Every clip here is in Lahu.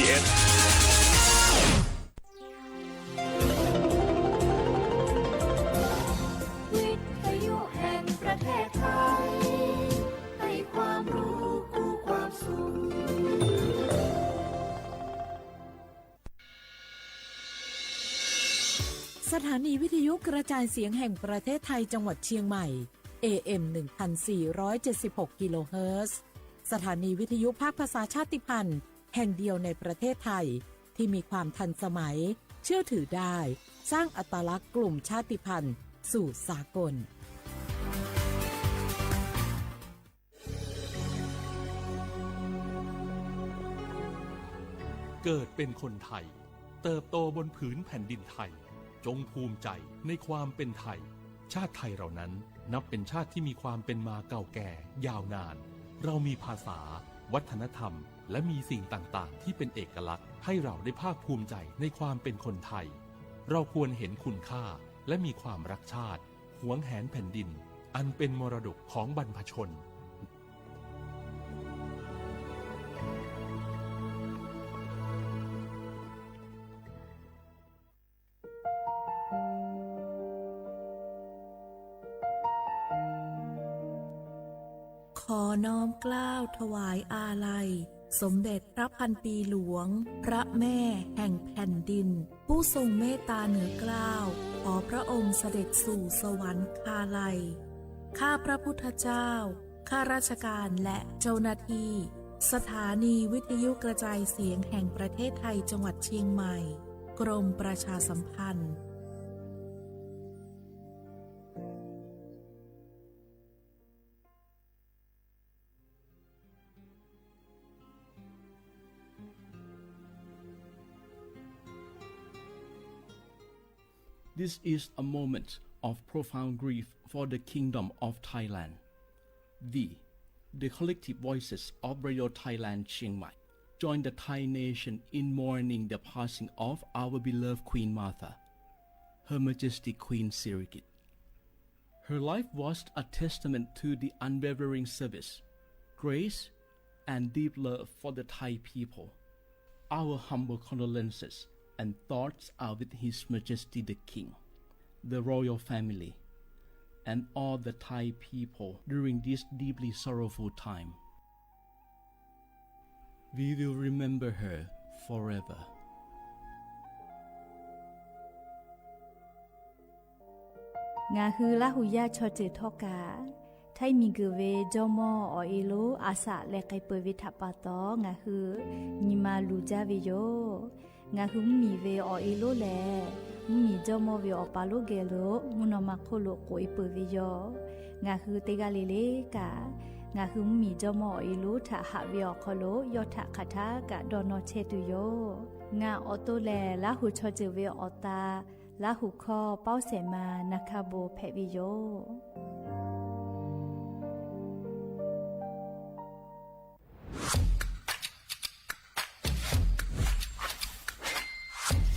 วิทยุแห่งประเทศไทย ให้ความรู้คู่ความสุข สถานีวิทยุกระจายเสียงแห่งประเทศไทยจังหวัดเชียงใหม่ เอ เอ็ม หนึ่งพันสี่ร้อยเจ็ดสิบหก กิโลเฮิรตซ์ สถานีวิทยุภาคภาษาชาติพันธุ์แห่งเดียวในประเทศไทย ที่มีความทันสมัย เชื่อถือได้ สร้างอัตลักษณ์กลุ่มชาติพันธุ์สู่สากล เกิดเป็นคนไทย เติบโตบนผืนแผ่นดินไทย จงภูมิใจในความเป็นไทย ชาติไทยเรานั้นนับเป็นชาติที่มีความเป็นมาเก่าแก่ยาวนาน เรามีภาษา วัฒนธรรม และมีสิ่งต่างๆ ที่เป็นเอกลักษณ์ ให้เราได้ภาคภูมิใจในความเป็นคนไทย เราควรเห็นคุณค่า และมีความรักชาติ หวงแหนแผ่นดิน อันเป็นมรดกของบรรพชน ขอน้อมเกล้าถวายอาลัย สมเด็จพระพันปีหลวง พระแม่แห่งแผ่นดิน ผู้ทรงเมตตาเหนือเกล้า ขอพระองค์เสด็จสู่สวรรคาลัย ข้าพระพุทธเจ้า ข้าราชการและเจ้าหน้าที่ สถานีวิทยุกระจายเสียงแห่งประเทศไทยจังหวัดเชียงใหม่ กรมประชาสัมพันธ์ This is a moment of profound grief for the Kingdom of Thailand. We, the collective voices of Radio Thailand Chiang Mai, join the Thai nation in mourning the passing of our beloved Queen Mother, Her Majesty Queen Sirikit. Her life was a testament to the unwavering service, grace, and deep love for the Thai people. Our humble condolences and thoughts are with His Majesty the King, the royal family, and all the Thai people during this deeply sorrowful time. We will remember her forever. Ngaˬ hui Laˇ huˍ yaˇ chaw ceuˬ htawˇ kaꞈ, htaiˇ miˬ guiˬ ve jawˇ mawˇ awˬ e lonˉ a shaꞈ leh k'ai peuˬ ve htaꞈ pa taw, ngaˬ hui nyi ma luˬ jaˇ ve yoˬ. Ngaˬ hui mvuhˇ miˬ ve awˬ e lonˉ lehˬ, mvuhˇ miˬ jawˇ mawˇ ve awˬ pa lonˉ geh lo mvuhˇ naw ma hk'oˆ lo k'oꞈ e peuˬ ve yoˬ. Ngaˬ hui teˇ g'aˇ le le kaꞈ, ngaˬ hui mvuhˇ miˬ jawˇ mawˇ awˬ e lonˉ htaꞈ haꞈ ve awˬ hk'aw lo yawˇ htaꞈ hk'aˬ htaˇ kaꞈ dawˇ nawˇ chehˇ tuˬ yoˬ. Ngaˬ awˬ to lehˬ, Laˇ huˍ chaw ceuˬ ve awˬ ta, Laˇ huˍ hkawˇ Pawˇ Sehˍ ma Na hkaˇ bon hpehꞈ ve yoˬ.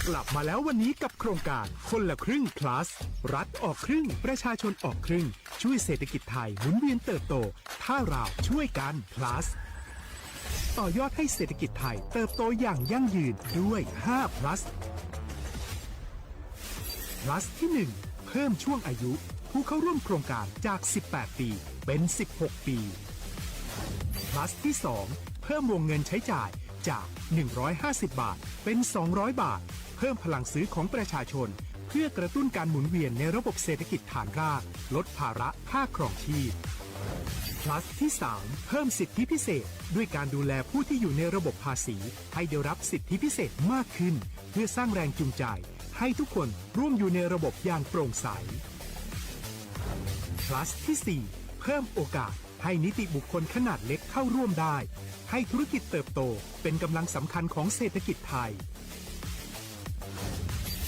กลับมาแล้ววันนี้กับโครงการคนละครึ่ง plus รัฐออกครึ่ง ประชาชนออกครึ่ง ช่วยเศรษฐกิจไทยหมุนเวียนเติบโต ถ้าเราช่วยกัน plus ต่อยอดให้เศรษฐกิจไทยเติบโตอย่างยั่งยืนด้วย ห้า plus plus ที่ หนึ่ง เพิ่มช่วงอายุผู้เข้าร่วมโครงการจาก สิบแปด ปี เป็น สิบหก ปี plus ที่ สอง เพิ่มวงเงินใช้จ่ายจาก หนึ่งร้อยห้าสิบ บาท เป็น สองร้อย บาท เพิ่มพลังซื้อของประชาชน เพื่อกระตุ้นการหมุนเวียนในระบบเศรษฐกิจฐานราก ลดภาระค่าครองชีพ plus ที่ สาม เพิ่มสิทธิพิเศษ ด้วยการดูแลผู้ที่อยู่ในระบบภาษี ให้ได้รับสิทธิพิเศษมากขึ้น เพื่อสร้างแรงจูงใจ ให้ทุกคนร่วมอยู่ในระบบอย่างโปร่งใส plus ที่ สี่ เพิ่มโอกาสให้นิติบุคคลขนาดเล็กเข้าร่วมได้ ให้ธุรกิจเติบโตเป็นกำลังสำคัญของเศรษฐกิจไทย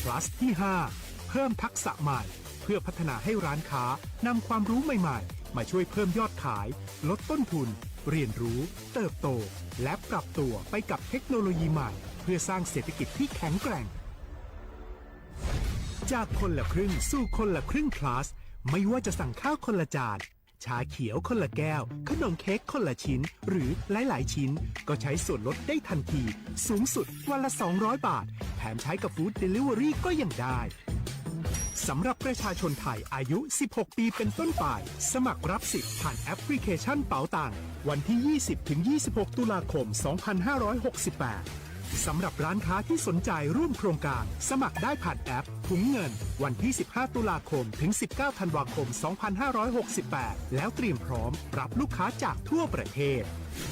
plus ที่ ห้า เพิ่มทักษะใหม่ เพื่อพัฒนาให้ร้านค้านำความรู้ใหม่ๆ มาช่วยเพิ่มยอดขาย ลดต้นทุน เรียนรู้ เติบโต และปรับตัวไปกับเทคโนโลยีใหม่ เพื่อสร้างเศรษฐกิจที่แข็งแกร่ง จากคนละครึ่งสู่คนละครึ่ง plus ไม่ว่าจะสั่งข้าวคนละจาน ชาเขียวคนละแก้ว ขนมเค้กคนละชิ้น หรือหลายๆชิ้น ก็ใช้ส่วนลดได้ทันที สูงสุดวันละสองร้อยบาท แถมใช้กับ Food Delivery ก็ยังได้ สำหรับประชาชนไทยอายุสิบหกปีเป็นต้นไป สมัครรับสิทธิ์ผ่านแอปพลิเคชันเป๋าตัง วันที่ยี่สิบถึงยี่สิบหกตุลาคมสองพันห้าร้อยหกสิบแปด สำหรับร้านค้าที่สนใจร่วมโครงการ สมัครได้ผ่านแอปถุงเงิน วันที่สิบห้าตุลาคมถึงสิบเก้าธันวาคมสองพันห้าร้อยหกสิบแปด แล้วเตรียมพร้อมรับลูกค้าจากทั่วประเทศ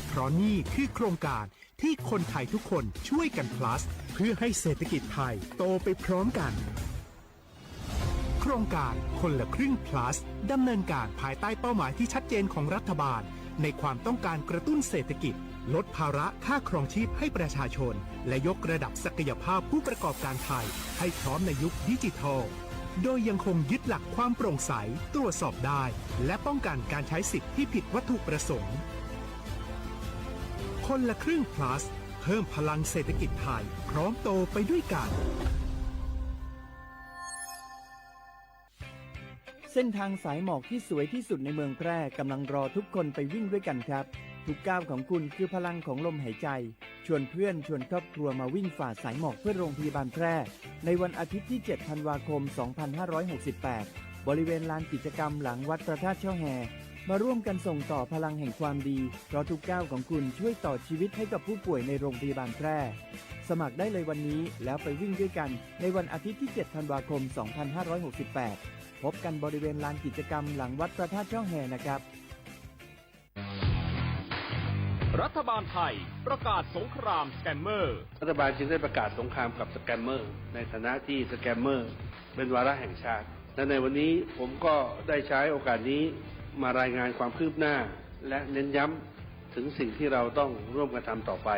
เพราะนี่คือโครงการที่คนไทยทุกคนช่วยกัน plus เพื่อให้เศรษฐกิจไทยโตไปพร้อมกัน โครงการคนละครึ่ง plus ดำเนินการภายใต้เป้าหมายที่ชัดเจนของรัฐบาล ในความต้องการกระตุ้นเศรษฐกิจ ลดภาระค่าครองชีพให้ประชาชน และยกระดับศักยภาพผู้ประกอบการไทย ให้พร้อมในยุคดิจิทัล โดยยังคงยึดหลักความโปร่งใส ตรวจสอบได้ และป้องกันการใช้สิทธิ์ที่ผิดวัตถุประสงค์ คนละครึ่ง plus เพิ่มพลังเศรษฐกิจไทย พร้อมโตไปด้วยกัน เส้นทางสายหมอกที่สวยที่สุดในเมืองแพร่กำลังรอทุกคนไปวิ่งด้วยกันครับ ทุกก้าวของคุณคือพลังของลมหายใจ ชวนเพื่อนชวนครอบครัวมาวิ่งฝ่าสายหมอกเพื่อโรงพยาบาลแพร่ ในวันอาทิตย์ที่เจ็ดธันวาคมสองพันห้าร้อยหกสิบแปด บริเวณลานกิจกรรมหลังวัดพระธาตุช่อแฮ มาร่วมกันส่งต่อพลังแห่งความดี เพราะทุกก้าวของคุณช่วยต่อชีวิตให้กับผู้ป่วยในโรงพยาบาลแพร่ สมัครได้เลยวันนี้แล้วไปวิ่งด้วยกันในวันอาทิตย์ที่เจ็ดธันวาคมสองพันห้าร้อยหกสิบแปด พบกันบริเวณลานกิจกรรมหลังวัดพระธาตุช่อแฮนะครับ รัฐบาลไทยประกาศสงครามสแกมเมอร์ รัฐบาลจึงได้ประกาศสงครามกับสแกมเมอร์ ในฐานะที่สแกมเมอร์เป็นวาระแห่งชาติ และในวันนี้ผมก็ได้ใช้โอกาสนี้มารายงานความคืบหน้า และเน้นย้ำถึงสิ่งที่เราต้องร่วมกันทำต่อไป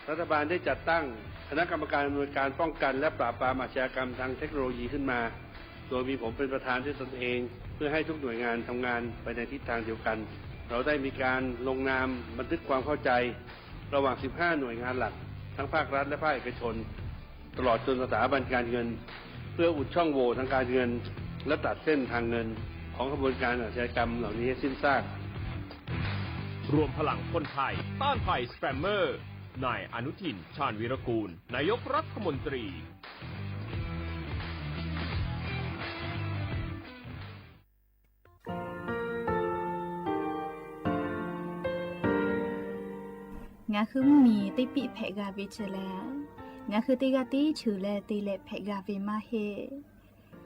รัฐบาลได้จัดตั้งคณะกรรมการอำนวยการป้องกันและปราบปรามอาชญากรรมทางเทคโนโลยีขึ้นมา โดยมีผมเป็นประธานด้วยตนเอง เพื่อให้ทุกหน่วยงานทำงานไปในทิศทางเดียวกัน เราได้มีการลงนามบันทึกความเข้าใจระหว่างสิบห้าหน่วยงานหลัก ทั้งภาครัฐและภาคเอกชน ตลอดจนสถาบันการเงิน เพื่ออุดช่องโหว่ทางการเงิน และตัดเส้นทางเงินของขบวนการอาชญากรรมเหล่านี้ให้สิ้นซาก รวมพลังคนไทยต้านภัยสแกมเมอร์ นายอนุทิน ชาญวีรกูล นายกรัฐมนตรี Ngaˬ hui mvuhˇmiˬ teˇ piˆ hpehꞈ g'a ve chi lehˬ, ngaˬ hui teˇ g'aˇ tiˉ cheuˬ leh te leh hpehꞈ g'a ve maˇ heˆ.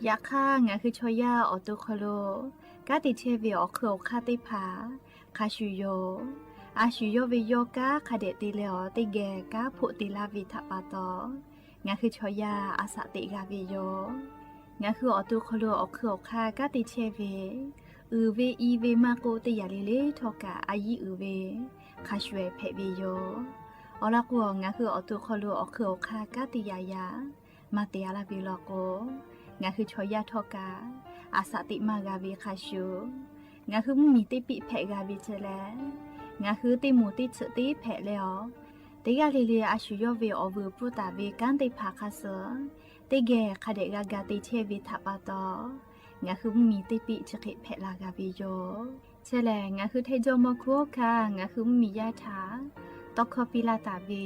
Yaꞈ hk'aˇ, ngaˬ hui chaw yaˇ awˬ to hk'aw lo kanˉ te chehˇ ve awˬ hk'eun awˬ hk'aˇ teˇ hpaˍ hk'a shuˍ yoˬ. A shu yawˇ ve yawˇ kanˉ hk'a dehꞈ te leh awˬ teˇ geh kanˉ hpoˆ te laˇ ve htaꞈ pa taw, ngaˬ hui chaw yaˇ a shaꞈ teꞈ g'a ve yoˬ. Ngaˬ hui awˬ to hk'aw lo awˬ hk'eun awˬ hk'aˇ kanˉ te chehˇ ve, uiˍ ve i ve maˇ k'oˆ, teˇ yanˇ le le htawˇ kaꞈ a yiˉ uiˍ ve hk'a shuˍ ehˍ hpehꞈ ve yoˬ. Awˬ lawn k'o, ngaˬ hui awˬ to hk'aw lo awˬ hk'eun awˬ hk'aˇ kanˉ te yaꞈ yaꞈ maˇ te a laˇ ve law k'o, ngaˬ hui chaw yaˇ htawˇ kaꞈ a shaꞈ teꞈ maˇ g'a ve hk'a shuˍ, ngaˬ hui mvuhˇmiˬ teˇ piˆ hpehꞈ g'a ve chi lehˬ, ngaˬ hui teˇ moˍ teˇ tsuhꞈ teˇ hpehꞈ leh awˬ, teˇ g'aˇ le le a shu yawˇ ve awˬ vuiˬ pfuhˇ taˍ ve kanˉ teˇ hpaˍ hk'a suh teˇ geh hk'a dehꞈ g'a ga te chehˇ ve htaꞈ pa taw, ngaˬ hui mvuhˇmiˬ teˇ piˆ chi hk'e hpehꞈ la g'a ve yoˬ. Chi lehˬ, ngaˬ hui Htaiˇ jawˇmawˇ hkuˇ hawˉ hkanˇ ngaˬ hui mvuhˇmiˬ yaˇ htaꞈ tawˇ hkawˇ piˇ laˇ taˍ ve,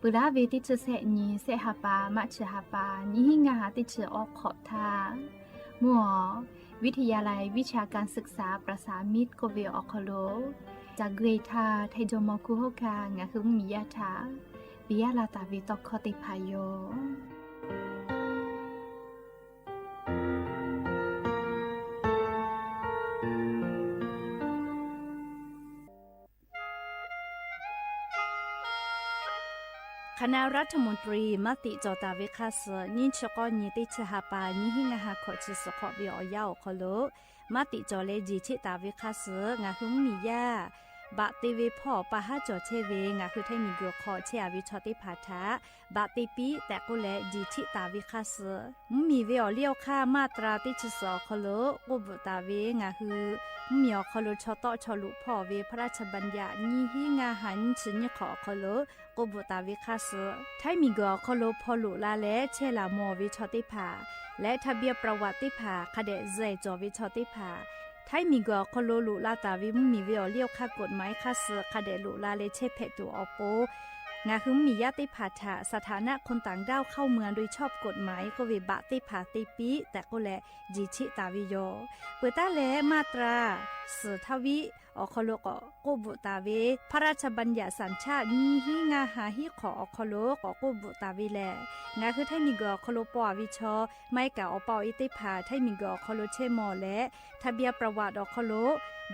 peuˬ laˉ ve teˇ chi sehˆ nyi, sehˆ ha pa, March ha pa, nyiˇ hinˉ ngaˇ ha teˇ chi awˇ hk'awꞈ htaˇ, mvuhˇ awˬ วิทยาลัยวิชาการศึกษาประสานมิตร k'oˆ ve awˬ hk'aw lo, caˬ gui htaˇ Htaiˇ jawˇmawˇ hkuˇ hawˉ hkanˇ ngaˬ hui mvuhˇmiˬ yaˇ htaꞈ piˇ laˇ taˍ ve tawˇ hkawˇ teˇ hpaˍ yoˬ. K'aˬ naˆ รัฐมนตรี maˇ tiꞈ cawˬ taˍ ve hk'a suh, nyiˇ chi k'awˇ nyi teˇ chi ha pa, nyiˇ hinˉ ngaˇ ha hkawꞈ chi suhˍ hk'awꞈ ve awˬ yanˇ awˬ hk'aw lo maˇ tiꞈ cawˬ leh jeˬ cheˆ taˍ ve hk'a suh, ngaˬ hui mvuhˇmiˬ yaˇ baꞈ te ve hpawˇ pa haˉ cawˬ chehˇ ve ngaˬ hui Htaiˇ miˬguiˬ hk'aw chehˇ a ve chaw teˇ hpaˍ htaꞈ baꞈ te piˇ tehꞈ k'oˆ leh jeˬ cheˆ taˍ ve hk'a suh, mvuhˇmiˬ ve awˬ liˇ awˬ hk'aˇ มาตรา teˇ chi suhˍ awˬ hk'aw lo k'oˆ bvuhꞈ taˍ ve ngaˬ hui mvuhˇmiˬ awˬ hk'aw lo chaw tawˆ chaw loꞈ hpawˇ ve พระราชบัญญัติ nyiˇ hinˉ ngaˇ ha nyiˇ chi nyiˇ hk'awꞈ awˬ hk'aw lo k'oˆ bvuhꞈ taˍ ve hk'a suh, Htaiˇ miˬguiˬ awˬ hk'aw lo hpaw loꞈ la leh chehˇ laˬ mawˬ ve chaw teˇ hpaˍ leh ทะเบียนประวัติ teˇ hpaˍ hk'a dehꞈ zuhꞈ cawˬ ve chaw teˇ hpaˍ, Htaiˇ miˬguiˬ awˬ hk'aw lo loꞈ la taˍ ve mvuhˇmiˬ ve awˬ liˇ awˬ hk'aˇ กฎหมาย hk'aˇ suh hk'a dehꞈ loꞈ la leh chehˇ hpehꞈ tuˬ awˬ pon, ngaˬ hui mvuhˇmiˬ yaˇ teˇ hpaˍ htaꞈ สถานะคนต่างด้าวเข้าเมืองโดยชอบกฎหมาย k'oˆ ve บัตร teˇ hpaˍ te piˇ tehꞈ k'oˆ leh, jeˬ cheˆ taˍ ve yoˬ. Peuˬ taˉ leh มาตรา suhˍ htaˇ viˆ awˬ hk'aw lo k'awꞈ k'oˆ bvuhꞈ taˍ ve พระราชบัญญัติสัญชาติ nyiˇ hinˉ ngaˇ ha hiˉ hk'awꞈ awˬ hk'aw lo k'awꞈ k'oˆ bvuhꞈ taˍ ve lehˬ, ngaˬ hui htaiˇ miˬguiˬ awˬ hk'aw lo paw aˍ ve chaw, maˇ heˆ kaꞈ awˬ pa awˬ e teˇ hpaˍ htaiˇ miˬguiˬ awˬ hk'aw lo chehˇ mawˬ leh, ทะเบียนประวัติ awˬ hk'aw lo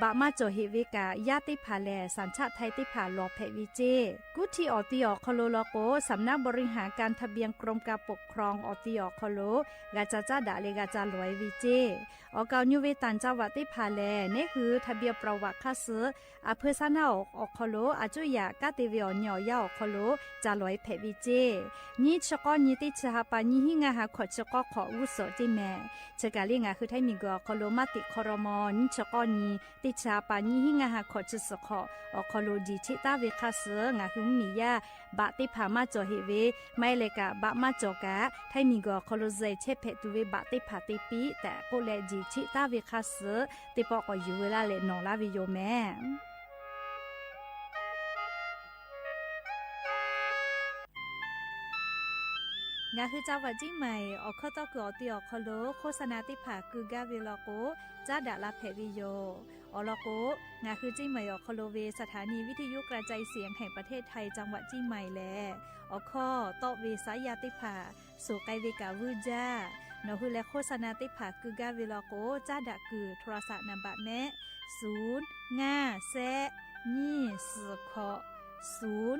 บัตร maˇ cawˬ heꞈ ve kaꞈ, yaˇ teˇ hpaˍ lehˬ สัญชาติไทย teˇ hpaˍ lawˬ hpehꞈ ve ceˇ. Guˇ htiˇ awˬ ti awˬ hk'aw lo law k'o, สำนักบริหารการทะเบียนกรมการปกครอง awˬ ti awˬ hk'aw lo g'a ca caˉ daꞈ leh g'a ca lawˬ e ve ceˇ. Awˬ kaˍ awˬ nyu ve ต่างจังหวัด teˇ hpaˍ lehˬ, neˉ hui ทะเบียนประวัติ hk'aˇ suh aˬ hpeu saˉ naˉ awˬ hk'aw lo aˬ cuˇ yaꞈ kanˉ te ve awˬ nyi awˬ yanˇ awˬ hk'aw lo ca lawˬ e hpehꞈ ve ceˇ. Nyiˇ chi k'awˇ nyi teˇ chi ha pa nyiˇ hinˉ ngaˇ ha hkawꞈ chi k'awˇ hk'awꞈ g'uˇ suhˍ ceˇ mehˍ. Chi kaˬ le ngaˬ hui htaiˇ miˬguiˬ awˬ hk'aw lo maˇ teꞈ hk'aw raw maw, nyiˇ chi k'awˇ nyi teˇ chi ha pa nyiˇ hinˉ ngaˇ ha hkawꞈ chi suhˍ hk'awꞈ awˬ hk'aw lo jeˬ cheˆ taˉ ve hk'aˇ suh ngaˬ hui mvuhˇmiˬ yaˇ บัตร teˇ hpaˍ maˇ cawˬ heꞈ ve, maˇ heˆ leh kaꞈ บัตร maˇ cawˬ kaꞈ htaiˇ miˬguiˬ awˬ hk'aw lo zuhꞈ chehˇ hpehꞈ tuˬ ve บัตร teˇ hpaˍ te piˇ tehꞈ k'oˆ leh jeˬ cheˆ taˉ ve hk'aˇ suh teˇ pawˆ k'awꞈ yuˬ veu laˇ leh nawˬ laˇ ve yoˬ mehˍ. Ngaˬ hui จังหวัดเชียงใหม่ awˬ hkawˇ tawˇ kuiˬ awˬ ti awˬ hk'aw lo โฆษณา teˇ hpaˍ keu gaˇ ve law k'o, caˉ daꞈ la hpehꞈ ve yoˬ. Awˬ lawn k'o, ngaˬ hui เชียงใหม่ awˬ hk'aw lo ve สถานีวิทยุกระจายเสียงแห่งประเทศไทย จังหวัดเชียงใหม่ lehˬ, awˬ hkawˇ tawˆ ve saˉ yaˇ teˇ hpaˍ suhˍ k'ai ve kaꞈ vuiˇ jaˇ. Nawˬ hui leh โฆษณา teˇ hpaˍ keu gaˇ ve law k'o, caˉ daꞈ kuiˬ โทรศัพท์ นามบัตร mehˆ, suˍ, ngaˇ, shehˆ, nyiˇ, suhˍ, hkawꞈ, suˍ,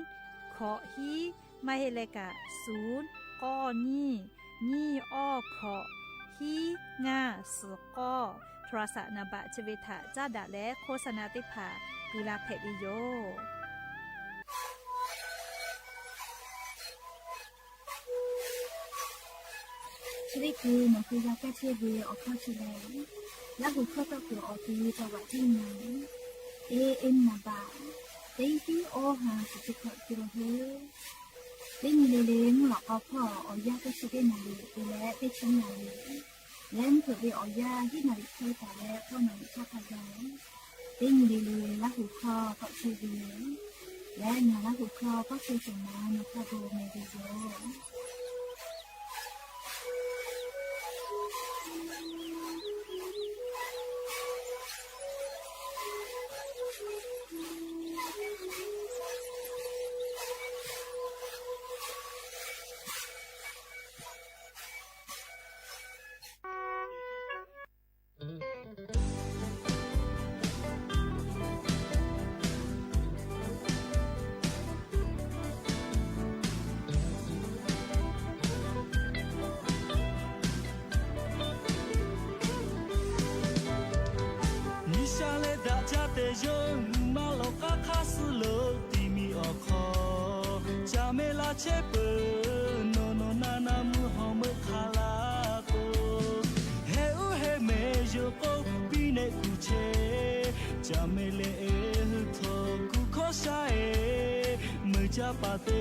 hkawꞈ hiˉ, maˇ heˆ leh kaꞈ suˍ, k'awˇ nyiˇ, nyiˇ awˇ hkawꞈ, hiˉ ngaˇ suhˍ k'awˇ, โทรศัพท์ นามบัตร chi ve htaꞈ caˉ daꞈ leh โฆษณา teˇ hpaˍ keu la hpehꞈ ve yoˬ. Chi teˇ hkui nawˬ hui g'a kaˇ chehˇ ve awˬ hkawˇ chi lehˬ, Laˇ huˍ hkawˇ tawˇ kuiˬ awˬ ti จังหวัดเชียงใหม่ A M นามบัตร teˇ hiˉ awˇ ha suhˍ chi hkawꞈ keu la heuˆ. Teˇ nyi le le mvuhˇ lawꞈ k'aw hpawˇ awˬ yanˇ teˇ chi teˇ naˍ riˍ te leh teˇ chi naˍ riˍ, leh mvuhˇ hpeuꞈ ve awˬ yanˇ hiˉ naˍ riˍ hk'e taˍ leh k'awˇ naˍ riˍ htaˇ hk'a gaˬ, teˇ nyi le le Laˇ huˍ hkawˇ tawˆ chehˇ ve yoˬ. Leh ngaˬ Laˇ huˍ hkawˇ tawˆ chehˇ shawˍ naˍ nawˬ htaꞈ bon meh ve yoˬ. G'uiˬsha leh daꞈ jaˇ tehꞈ yawˇ nyi ma lawˬ k'aˉ hk'aˇ suh lo tiꞈ miˬ awˬ hk'aw, caˬ meh laˇ chehˇ peuˬ nawˬ nawˬ na na mvuhˇ hawˬ meuˆ hk'a laˇ k'o, heh uˉ heh meh yawˬ k'o piˇ nehˆ kuˬ chehˇ. Caˬ meh leh e hui htawˇ kuˬ hkawˇ sha e, meuˬ caˇ paˍ teˇ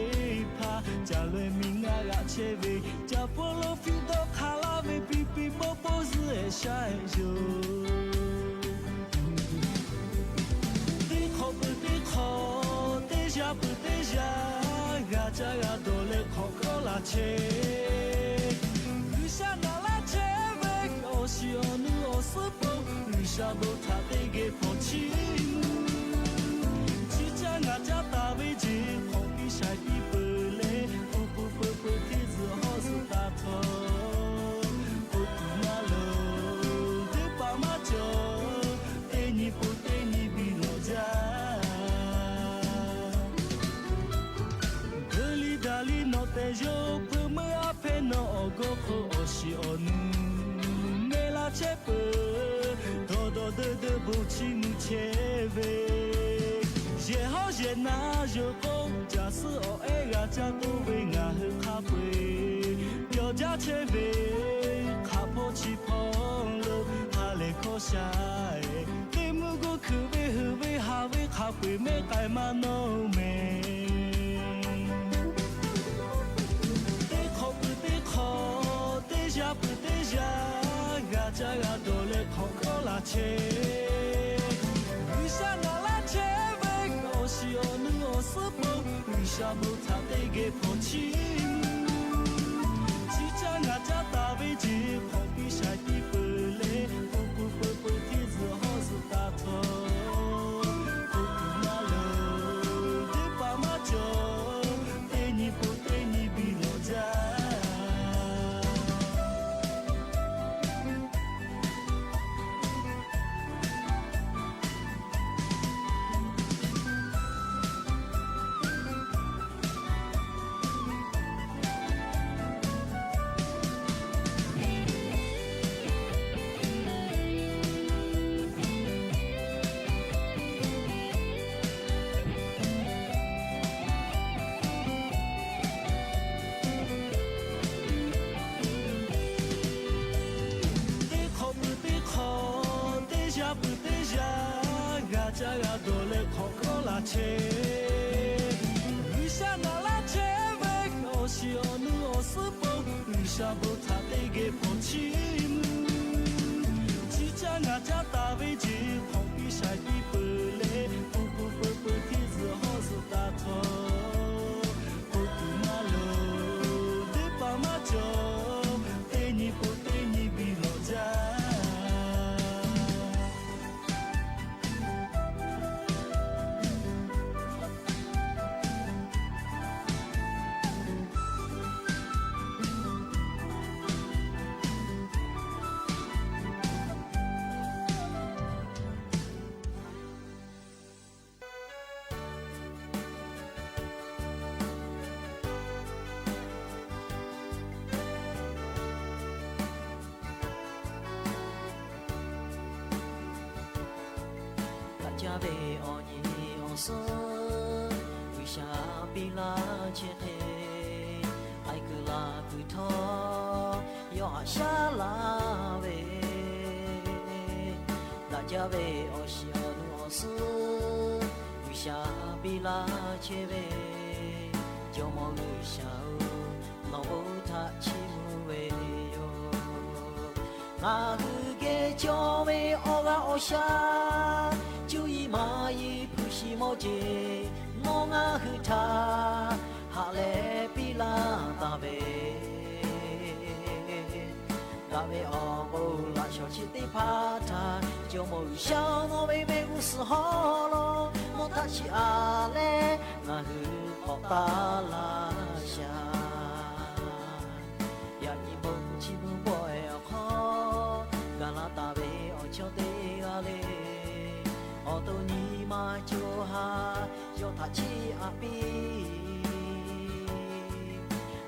hpaˍ caˬ leh miˬ ngaˇ g'aꞈ chehˇ ve, caˬ hpawˇ lo fiˇ dawˇ hk'a laˇ ve piˇ piˇ pawˆ pawˆ zuhˆ ehˍ sha ehˍ yoˬ. Teˇ hk'awꞈ peuˬ teˇ hk'awꞈ, teˇ yaˇ peuˬ teˇ yaˇ, g'a caˇ g'a dawˬ leh hk'awꞈ hkawˇ laˬ chehˇ. G'uiˬsha naˍ laˇ chehˇ ve awˬ shiˍ awˬ nu awˬ suhˉ pon, G'uiˬsha bon htaꞈ teˇ geh hpawnˬ chiˇ mvuh. Chi caˇ ngaˬ caˇ taˍ ve jeˬ hk'awꞈ piˇ shaiˍ piˇ peuˬ leh, peuˬ peuˬ peuˬ peuˬ hteˇ zuhꞈ hawˉ zuhꞈ taˍ htawˇ, k'oˆ tuˬ maˇ loˍ, teˇ hpaˍ maˇ cawˬ, teˇ nyi pon teˇ nyi biˇ lawꞈ jaˇ. Deu liˇ daꞈ liˇ nawˬ tehˬ yawˇ hpeuꞈ meuˇ aˉ hpehˇ nawˬ awˬ gawˇ hk'oˆ awˬ shiˍ awˬ nu meh laˇ chehˇ peuˬ. Dawˬ dawˬ deu deu bon chiˇ mvuh chehˇ ve, yehˬ hawˉ yehˬ na yawˬ k'o, caˬ suhˉ awˬ ehˉ g'a caˇ toˇ ve ngaˬ hui hk'a peu-eˬ, pyawˬ jaˇ chehˇ ve, hk'aˬ hpawˇ chi hpawˇ lo ha lehˬ hkawˇ sha e, teˇ mvuhˇ g'uˇ hkui ve heuˬ ve haˍ ve hk'a peu-eˬ mehˉ k'ai maˇ nawˇ mehˍ. Teˇ hk'awꞈ peuˬ teˇ hk'awꞈ, teˇ yaˇ peuˬ teˇ yaˇ, g'a caˇ g'a dawˬ leh hk'awꞈ hkawˇ laˬ chehˇ. suhˉ pon G'uiˬsha bon htaꞈ teˇ geh hpawnˬ chiˇ mvuh. Chi caˇ ngaˬ caˇ taˍ ve ce hk'awꞈ piˇ shaiˍ piˇ peuˬ leh, pon pon peu peu hteˇ zuhꞈ hawˉ zuhꞈ taˍ htawˇ, hk'oˆ tuˬ maˇ loˍ, teˇ hpaˍ maˇ cawˬ, teˇ nyi pon teˇ nyi biˇ lawꞈ jaˇ. Teˇ hk'awꞈ peuˬ teˇ hk'awꞈ, teˇ yaˇ peuˬ teˇ yaˇ, g'a caˇ g'a dawˬ leh hk'awꞈ hkawˉ laˬ chehˇ. G'uiˬsha naˍ laˇ chehˇ ve, awˬ shiˍ awˬ nu awˬ suhˉ pon G'uiˬsha bon htaꞈ teˇ geh hpawnˬ chiˇ mvuh. Chi caˇ ngaˬ caˇ taˍ ve ce hk'awꞈ piˇ shaiˍ piˇ peuˬ leh, pon pon peu peu hteˇ zuhꞈ hawˉ zuhꞈ taˍ htawˇ, hk'oˆ tuˬ maˇ loˍ, teˇ hpaˍ maˇ cawˬ, teˇ nyi pon teˇ nyi biˇ lawꞈ jaˇ. Daꞈ jaˇ ve awˬ nyi awˬ suhˉ G'uiˬsha piˇ laˇ chehˇ hk'e, k'ai kuiˬ la kuiˬ htawˇ yawˇ haꞈ shaˉ laˇ ve. Daꞈ jaˇ ve awˬ shiˍ awˬ nu awˬ suhˉ G'uiˬsha piˇ laˇ chehˇ ve, Jawˇmawˇ G'uiˬsha-oˬ, nawˬ bon htaꞈ chiˇ mvuh ve yoˬ. Ngaˬ hui geh cawˇ ve awˬ g'aˇ awˬ shaˉ, cuˇ yiˍ maˇ yiˍ hpu shiˍ mawˇ jeˬ, nawˬ ngaˬ hui htaꞈ haꞈ leh piˇ laˇ taˍ ve, daꞈ ve awˬ bon laꞈ shawˍ chi teˇ hpaˍ htaꞈ Jawˇmawˇ G'uiˬsha nawˬ ve mehˆ g'uˇ suhˍ hawˉ lo, nawˬ htaꞈ chiˇ aꞈ leh ngaˬ hui k'awꞈ taˍ laˇ shaˍ. Yaꞈ nyi bon chiˇ mvuh pawehˇ awˬ hk'aw, gaˬ la taˍ ve awˬ chawˇ teˇ g'aˇ le, awˬ to nyi ma co ha yawˇ htaꞈ chiˇ aꞈ piˇ.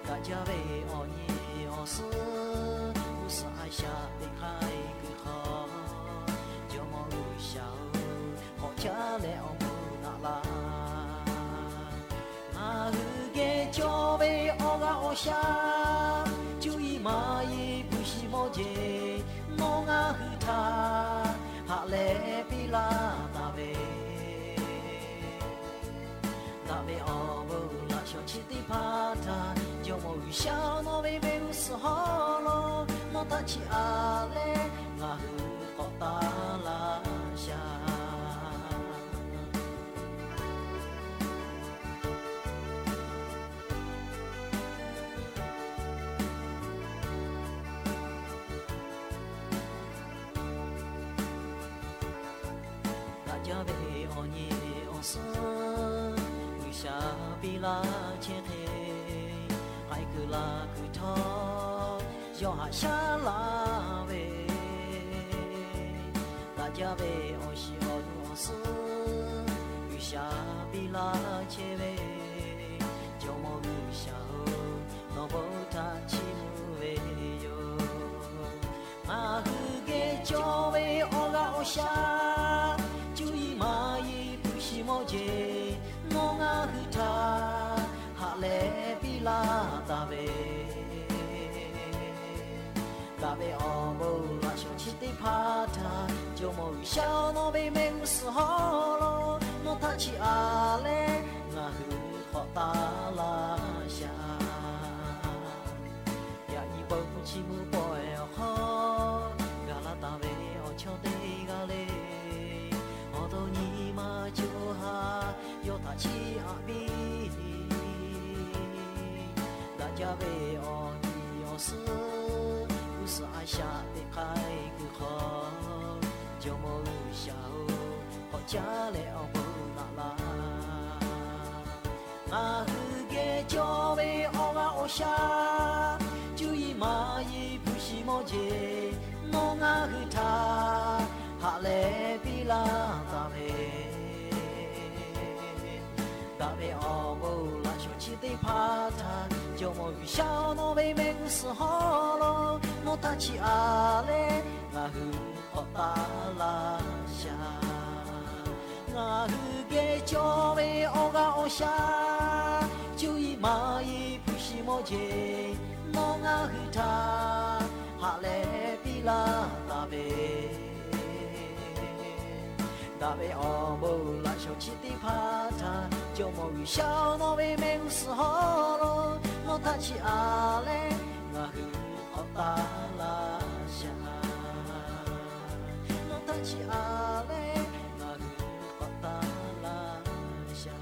Daꞈ jaˇ ve awˬ nyi awˬ suhˉ g'uˇ suhˍ a shaꞈ teꞈ hk'aˇ e kuiˬ hk'aw, Jawˇmawˇ G'uiˬsha-oˬ, k'awꞈ caˉ leh awˬ bon naꞈ laˇ. Ngaˬ hui geh cawˇ ve awˬ g'aˇ awˬ shaˉ, cuˇ yiˍ maˇ yiˍ hpu shiˍ mawˇ jeˬ, nawˬ ngaˬ hui htaꞈ haꞈ leh piˇ laˇ taˍ ve, daꞈ ve awˬ bon laꞈ shawˍ chi teˇ hpaˍ htaꞈ Jawˇmawˇ G'uiˬsha nawˬ ve mehˆ g'uˇ suhˍ hawˉ lo, nawˬ htaꞈ chiˇ aꞈ leh ngaˬ hui k'awꞈ taˍ laˇ shaˍ. Daꞈ jaˇ ve awˬ nyi awˬ suhˉ G'uiˬsha piˇ laˇ chehˇ hk'e, k'ai kuiˬ la kuiˬ htawˇ yawˇ haꞈ shaˉ laˇ ve. Daꞈ jaˇ ve awˬ shiˍ awˬ nu awˬ suhˉ G'uiˬsha piˇ laˇ chehˇ ve, Jawˇmawˇ G'uiˬsha-oˬ, nawˬ bon htaꞈ chiˇ mvuh ve yoˬ. Ngaˬ hui geh cawˇ ve awˬ g'aˇ awˬ shaˉ, cuˇ yiˍ maˇ yiˍ hpu shiˍ mawˇ jeˬ, nawˬ ngaˬ hui htaꞈ haꞈ leh piˇ laˇ taˍ ve, daꞈ ve awˬ bon laꞈ shawˍ chi teˇ hpaˍ htaꞈ Jawˇmawˇ G'uiˬsha nawˬ ve mehˆ g'uˇ suhˍ hawˉ lo, nawˬ htaꞈ chiˇ aꞈ leh ngaˬ hui k'awꞈ taˍ laˇ shaˍ. Yaꞈ nyi bon chiˇ mvuh pawehˇ awˬ hk'aw, gaˬ la taˍ ve awˬ chawˇ teˇ g'aˇ le, awˬ to nyi ma co ha yawˇ htaꞈ chiˇ aꞈ piˇ. Caˇ ve awˬ nyi awˬ suhˉ, g'uˇ suhˍ a shaꞈ teꞈ hk'aiˉ kuiˬ hk'aw, Jawˇmawˇ G'uiˬsha-oˬ, k'awꞈ caˉ leh awˬ bon naꞈ laˇ. Ngaˬ hui geh cawˬ ve awˬ g'aˇ awˬ shaˉ, cuˇ yiˍ maˇ yiˍ hpu shiˍ mawˇ jeˬ, nawˬ ngaˬ hui htaꞈ haꞈ leh piˇ laˇ taˍ ve, daꞈ ve awˬ bon laꞈ shawˍ chi teˇ hpaˍ htaꞈ Jawˇmawˇ G'uiˬsha nawˬ ve mehˆ g'uˇ suhˍ hawˉ lo, nawˬ htaꞈ chiˇ aꞈ leh ngaˬ hui k'awꞈ taˍ laˇ shaˍ. Ngaˬ hui geh cawˬ ve awˬ g'aˇ awˬ shaˉ, cuˇ yiˍ maˇ yiˍ hpu shiˍ mawˇ jeˬ, nawˬ ngaˬ hui htaꞈ haꞈ leh piˇ laˇ taˍ ve, daꞈ ve awˬ bon laꞈ shawˍ chi teˇ hpaˍ htaꞈ Jawˇmawˇ G'uiˬsha nawˬ ve mehˆ g'uˇ suhˍ hawˉ lo, nawˬ htaꞈ chiˇ aꞈ leh ngaˬ hui k'awꞈ taˍ laˇ shaˍ. Nawˬ htaꞈ chiˇ aꞈ leh ngaˬ hui k'awꞈ taˍ laˇ shaˍ.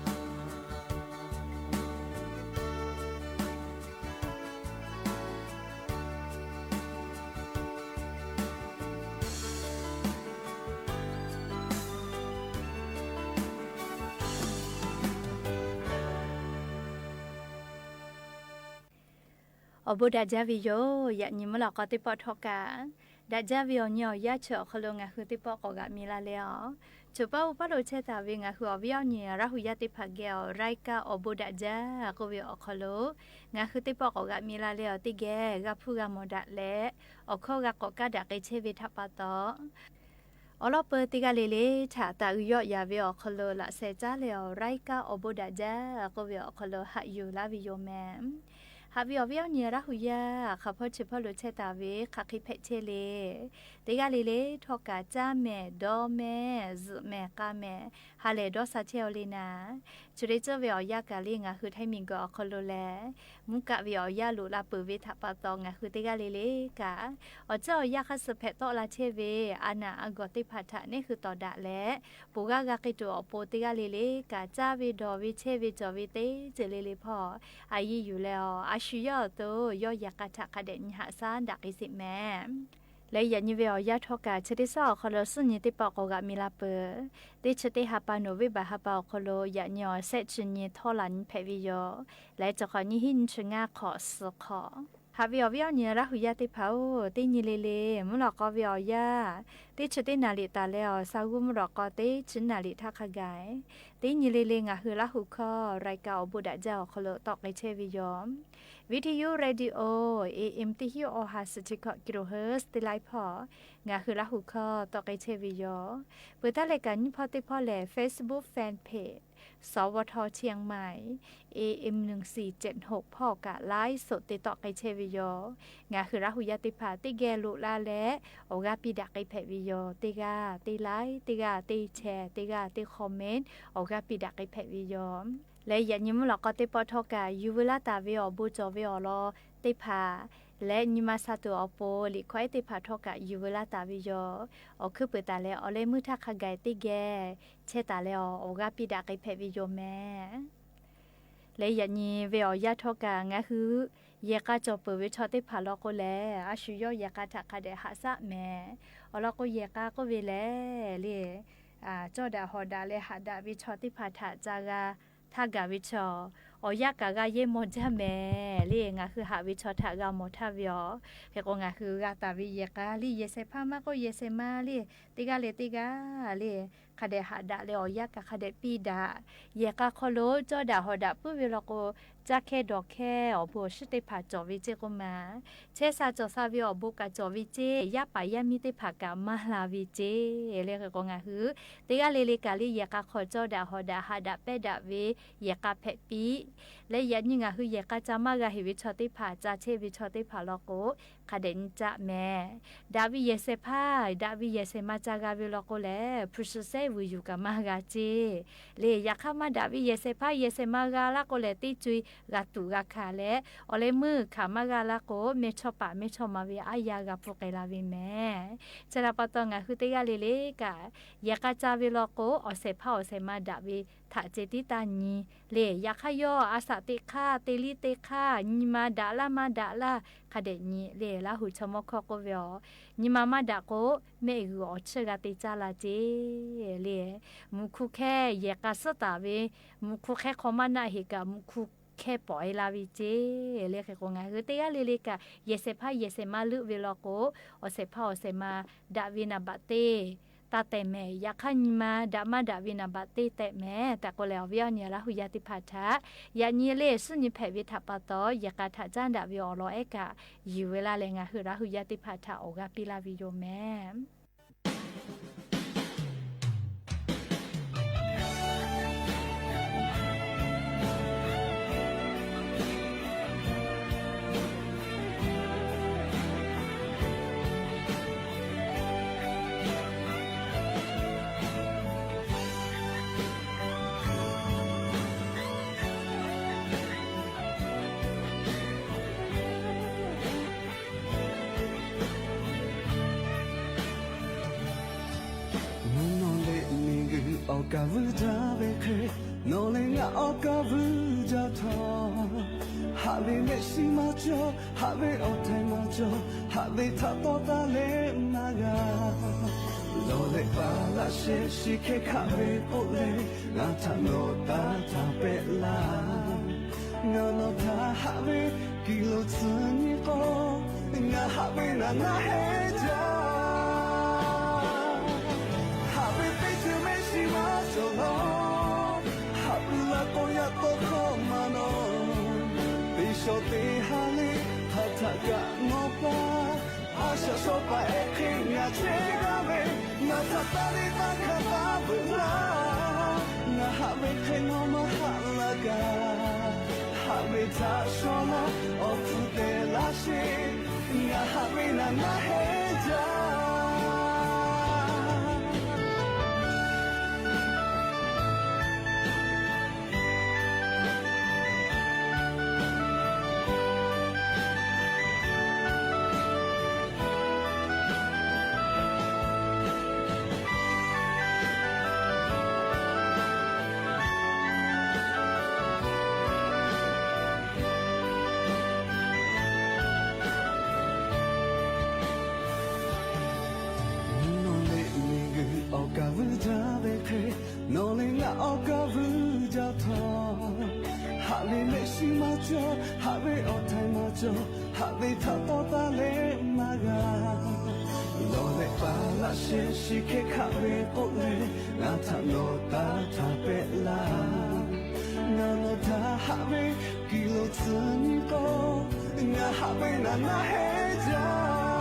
Awˬ bon daꞈ jaˇ ve yoˬ. Yaꞈ nyi mvuhˇ lawꞈ k'aw teˇ pawˆ htawˇ kaꞈ, daꞈ jaˇ ve awˬ nyi awˬ yanˇ chi awˬ hk'aw lo ngaˬ hui teˇ pawˆ k'awꞈ g'aꞈ mi la leh a, choˬ paˇ oˇ paˇ lo chehˇ taˍ ve ngaˬ hui awˬ viˉ awˬ nyi Laˇ hu yaˇ teˇ hpaˍ geh awˬ รายการ awˬ bon daꞈ jaˇ k'oˆ ve awˬ hk'aw lo, ngaˬ hui teˇ pawˆ k'awꞈ g'aꞈ mi la leh awˬ teˇ geh g'a hpuˇ g'a mawˬ daꞈ leh, awˬ hkawˇ g'a k'awꞈ kaˇ daꞈ k'ai chehˇ ve htaꞈ pa taw, awˬ lawn peu teˇ g'aˇ le le htaꞈ taꞈ uiˍ yawˆ yaˍ ve awˬ hk'aw lo laꞈ sheh caˉ leh awˬ รายการ awˬ bon daꞈ jaˇ k'oˆ ve awˬ hk'aw lo haꞈ yuˬ laˇ ve yoˬ mehˍ. Haꞈ ve awˬ viˉ awˬ nyi Laˇ hu yaˇ hk'aˬ hpawˇ chi hpawˇ lo chehˇ taˍ ve hk'aˬ hk'e hpehꞈ chehˇ le. Teˇ g'aˇ le le htawˇ kaꞈ caˇ mehˍ, dawˇ mehˍ, zuhꞈ mehˍ, k'a mehˍ, ha lehˬ dawˇ sha chehˇ aw le naˍ. Chi hk'e cawˬ ve awˬ yanˇ kaꞈ le ngaˬ hui Htaiˇ miˬguiˬ awˬ hk'aw lo lehˬ, mvuhˇ kaˆ ve awˬ yanˇ loꞈ la peuˬ ve htaꞈ pa taw ngaˬ hui teˇ g'aˇ le le kaꞈ, awˬ ceuˬ awˬ yanˇ hk'a suh hpehꞈ tawˆ la chehˇ ve a naˬ a gawˬ teˇ hpaˍ htaꞈ neˉ hui tawˍ daꞈ leh, ponˬ g'aˇ g'a k'ai tuˬ awˬ pon teˇ g'aˇ le le kaꞈ caˇ ve dawˬ ve chehˇ ve cawˬ ve teˇ ceuˬ le le hpawˇ a yiˇ yuˬ leh a, a shu yawˇ awˬ to yawˇ yehˬ k'a htaꞈ hk'a dehꞈ nyi haꞈ shaˉ daꞈ k'ai sheˍ mehˍ. Leh yaꞈ nyi ve awˬ yanˇ htawˇ kaꞈ chi teˇ shaˉ awˬ hk'aw lo suhˉ nyi teˇ pawˆ k'awꞈ g'aꞈ mi la peuˬ. Teˇ chi teˇ ha pa November ha pa awˬ hk'aw lo yaꞈ nyi awˬ shehˆ chi nyi htawˇ laˬ nyi hpehꞈ ve yoˬ. Leh cawˬ hk'awꞈ nyiˇ hinˉ nyiˇ chi ngaˇ hk'awꞈ suhˍ hk'awꞈ. Haꞈ ve awˬ viˉ awˬ nyi Laˇ hu yaˇ teˇ hpaˍ-oˬ, teˇ nyi le le mvuhˇ lawꞈ k'aw ve awˬ yanˇ, teˇ chi teˇ naˍ riˍ taˍ leh awˬ sha g'uˇ mvuhˇ lawꞈ k'aw teˇ chi naˍ riˍ htaˇ hk'a gaˬ, teˇ nyi le le ngaˬ hui Laˇ hu hkawˇ รายการ awˬ bon daꞈ jaˇ awˬ hk'aw lo tawˆ k'ai chehˇ ve yoˬ. Video radio A M teˇ hinˉ awˬ ha suhˍ chi hkawꞈ kilohertz teˇ laiˉ hpawˇ ngaˬ hui Laˇ hu hkawˇ tawˆ k'ai chehˇ ve yoˬ. Peuˬ htaˇ leh kaꞈ nyiˇ hpawˇ teˇ hpawˇ lehˬ Facebook fan page สวท เชียงใหม่ A M หนึ่งสี่เจ็ดหก hpawˇ kaꞈ ไลฟ์สด te tawˆ k'ai chehˇ ve yoˬ. Ngaˬ hui Laˇ hu yaˇ teˇ hpaˍ teˇ geh loꞈ la leh awˬ g'aˇ piˇ daꞈ k'ai hpehꞈ ve yoˬ. Teˇ g'aˇ teˇ like, teˇ g'aˇ teˇ share, teˇ g'aˇ teˇ comment, awˬ g'aˇ piˇ daꞈ k'ai hpehꞈ ve yoˬ. Leh yaꞈ nyi mvuhˇ lawꞈ k'aw teˇ pawˆ htawˇ kaꞈ yuˬ veu laˇ taˍ ve awˬ bon cawˬ ve awˬ lawn teˇ hpaˍ leh nyi ma sha tuˬ awˬ pon liꞈ hkawˇ ehˉ teˇ hpaˍ htawˇ kaꞈ yuˬ veu laˇ taˍ ve yoˬ. Awˬ hkuiˉ peuˬ taˍ leh awˬ leh meuˇ htaˇ hk'a gaˬ teˇ geh chehˇ taˍ leh awˬ g'aˇ piˇ daꞈ k'ai hpehꞈ ve yoˬ mehˍ. Leh yaꞈ nyi ve awˬ yanˇ htawˇ kaꞈ ngaˬ hui yehˬ k'a cawˬ peuˬ ve chaw teˇ hpaˍ law k'o lehˬ, a shu yawˇ yehˬ k'a htaꞈ hk'a dehꞈ haꞈ shaˉ mehˍ. Awˬ lawn k'o yehˬ k'a k'oˆ ve lehˬ le, cawˇ daꞈ hawˍ daꞈ leh haꞈ daꞈ ve chaw teˇ hpaˍ htaꞈ ca g'a htaˇ gaˬ ve chaw, awˬ yanˇ kaꞈ g'a yehˇ mawˇ jaˇ mehˍ le. Ngaˬ hui haꞈ ve chaw htaꞈ g'a mawˬ htaˇ ve aˬ, hk'e k'o ngaˬ hui g'a taˍ ve yehˬ k'a le yehˬ shehˍ hpaˇ maˇ k'oˆ yehˬ shehˍ ma le, teˇ g'aˇ leh teˇ g'aˇ le, hk'a dehꞈ haꞈ daꞈ leh awˬ yanˇ kaꞈ hk'a dehꞈ piˇ daꞈ. Yehˬ k'a hk'aw lo cawˇ daꞈ hawˍ daꞈ puiˉ ve law k'o, caˇ hkehˇ dawˬ hkehˇ awˬ bon awˬ shinˉ teˇ hpaˍ cawˬ ve ceˇ k'oˆ ma, chehˇ sha cawˬ sha ve awˬ bon kaꞈ cawˬ ve ceˇ, yaˇ paˍ yaˇ miˇ teˇ hpaˍ kaꞈ maˇ la ve ceˇ le. Hk'e k'o ngaˬ hui teˇ g'aˇ le le kaꞈ le yehˬ k'a hk'aw cawˇ daꞈ hawˍ daꞈ haꞈ daꞈ pehnˇ daꞈ ve yehˬ k'a hpehꞈ piˇ leh, yaꞈ nyi ngaˬ hui yehˬ k'a ca maˇ g'a heˍ ve chaw teˇ hpaˍ ca chehˇ ve chaw teˇ hpaˍ law k'o, hk'a dehꞈ nyi caˆ mehˍ. Daꞈ ve yehˬ shehˍ hpaˇ daꞈ ve yehˬ shehˍ ma ca g'a ve law k'o lehˬ, hpu shi sehˉ vuiˬ yuˬ kaꞈ maˇ g'a ceˇ le. Yaꞈ hk'aˇ maˇ daꞈ ve yehˬ shehˍ hpaˇ yehˬ shehˍ ma g'a laˇ k'o lehˬ, teˇ co-e g'a tuꞈ g'a hkanˍ leh, awˬ leh meuˇ hkanˍ maˇ g'a laˇ k'o, mehˇ chawˇ paˍ mehˇ chawˇ ma ve aˉ yaˇ g'a pfuhˇ k'ai la ve mehˍ. Chi htaꞈ pa taw ngaˬ hui teˇ g'aˇ le le kaꞈ, yehˬ k'a ca ve law k'o, awˬ shehˍ hpaˇ awˬ shehˍ ma daꞈ ve htaꞈ ceh tiˉ taˇ nyi le. Yaꞈ hk'aˇ yawˇ a shaꞈ teꞈ hk'aˇ, te liˇ te hk'aˇ, nyi ma daꞈ laˇ maˇ daꞈ laˇ hk'a dehꞈ nyi le. Laˇ huˍ chaw mawˇ hkawˇ k'oˆ ve a, nyi ma maˇ daꞈ k'o, mehˆ g'uiˬ awˬ chiˇ g'a te caˇ la ce le. Mvuhˇ hkuˇ hkehˇ yehˬ k'a suhˉ taˍ ve, mvuhˇ hkuˇ hkehˇ hk'aw maˇ naˆ heꞈ kaꞈ mvuhˇ hkuˇ hkehˇ pawꞈ e la ve ce le. Hk'e k'o, ngaˬ hui teˇ g'aˇ le le kaꞈ yehˬ shehˍ hpaˇ yehˬ shehˍ ma leuˆ ve law k'o, awˬ shehˍ hpaˇ awˬ shehˍ ma daꞈ ve naˍ baꞈ teˇ taˇ tehˬ mehˍ. Yaꞈ hk'aˇ nyi ma daꞈ maˇ daꞈ ve naˍ baꞈ teˇ tehꞈ mehˍ tehꞈ k'oˆ leh, awˬ viˉ awˬ nyi Laˇ huˍ yaˇ teˇ hpaˍ htaꞈ yaꞈ nyi le suhˉ nyi hpehꞈ ve htaꞈ pa taw, yehˬ k'a htaꞈ caˉ daꞈ ve awˬ lawn ehˉ kaꞈ yuˬ ve laˇ leh, ngaˬ hui Laˇ huˍ yaˇ teˇ hpaˍ htaꞈ awˬ g'aˇ piˇ laˇ ve yoˬ mehˍ. Mvuhˇ naw leh miˬ guiˬ awˬ kaˍ vuiˇ jaˇ ve hk'e, nawˬ leh ngaˬ awˬ kaˍ vuiˇ jaˇ htawˇ, haꞈ ve mehˆ shiˍ maˇ cawˬ, haꞈ ve awˬ htaiˍ maˇ cawˬ, haꞈ ve htaꞈ tawˇ taˇ leh maˇ g'a. Lawˬ leh paˍ laꞈ sheh shiˍ hkeh hkaˆ ve k'oˆ leh, ngaˬ htaꞈ nawˬ taˇ htaꞈ pehˆ laˇ. Ngaˬ nawˬ htaꞈ haꞈ ve kilo tcuh nyi k'o, ngaˬ haꞈ ve naˍ naˉ heˆ jaˇ. Haꞈ ve teˇ ceuˬ mehˆ shiˍ maˇ cawˬ law, haꞈ pui la k'o yaꞈ tawˇ hkawˇ maˇ nawˬ. Teˇ shawˍ teˇ ha le hk'aˬ htaꞈ kaꞈ nawˬ paˇ, a shaꞈ shaw paˍ ehˉ hk'e ngaˬ chehˇ g'aˇ ve, ngaˬ htaꞈ taˇ liˇ taˇ hkanˍ taˇ veuꞈ laˇ. Ngaˬ haꞈ ve hk'e nawˬ maˇ haꞈ laˇ kaꞈ, haꞈ ve htaꞈ shaw laˇ awˬ hpfuhˇ te laˇ sheˍ. Ngaˬ haꞈ ve naˍ naˉ heˆ jaˇ. Mvuhˇ naw leh miˬ guiˬ awˬ kaˍ vuiˇ jaˇ ve hk'e, nawˬ leh ngaˬ awˬ kaˍ vuiˇ jaˇ htawˇ, haꞈ ve mehˆ shiˍ maˇ cawˬ, haꞈ ve awˬ htaiˍ maˇ cawˬ, haꞈ ve htaꞈ tawˇ taˇ leh maˇ g'a. Lawˬ leh paˍ laꞈ sheh shiˍ hkeh hkaˆ ve k'oˆ leh, ngaˬ htaꞈ nawˬ taˇ htaꞈ pehˆ laˇ. Ngaˬ nawˬ htaꞈ haꞈ ve kilo tcuh nyi k'o, ngaˬ haꞈ ve naˍ naˉ heˆ jaˇ.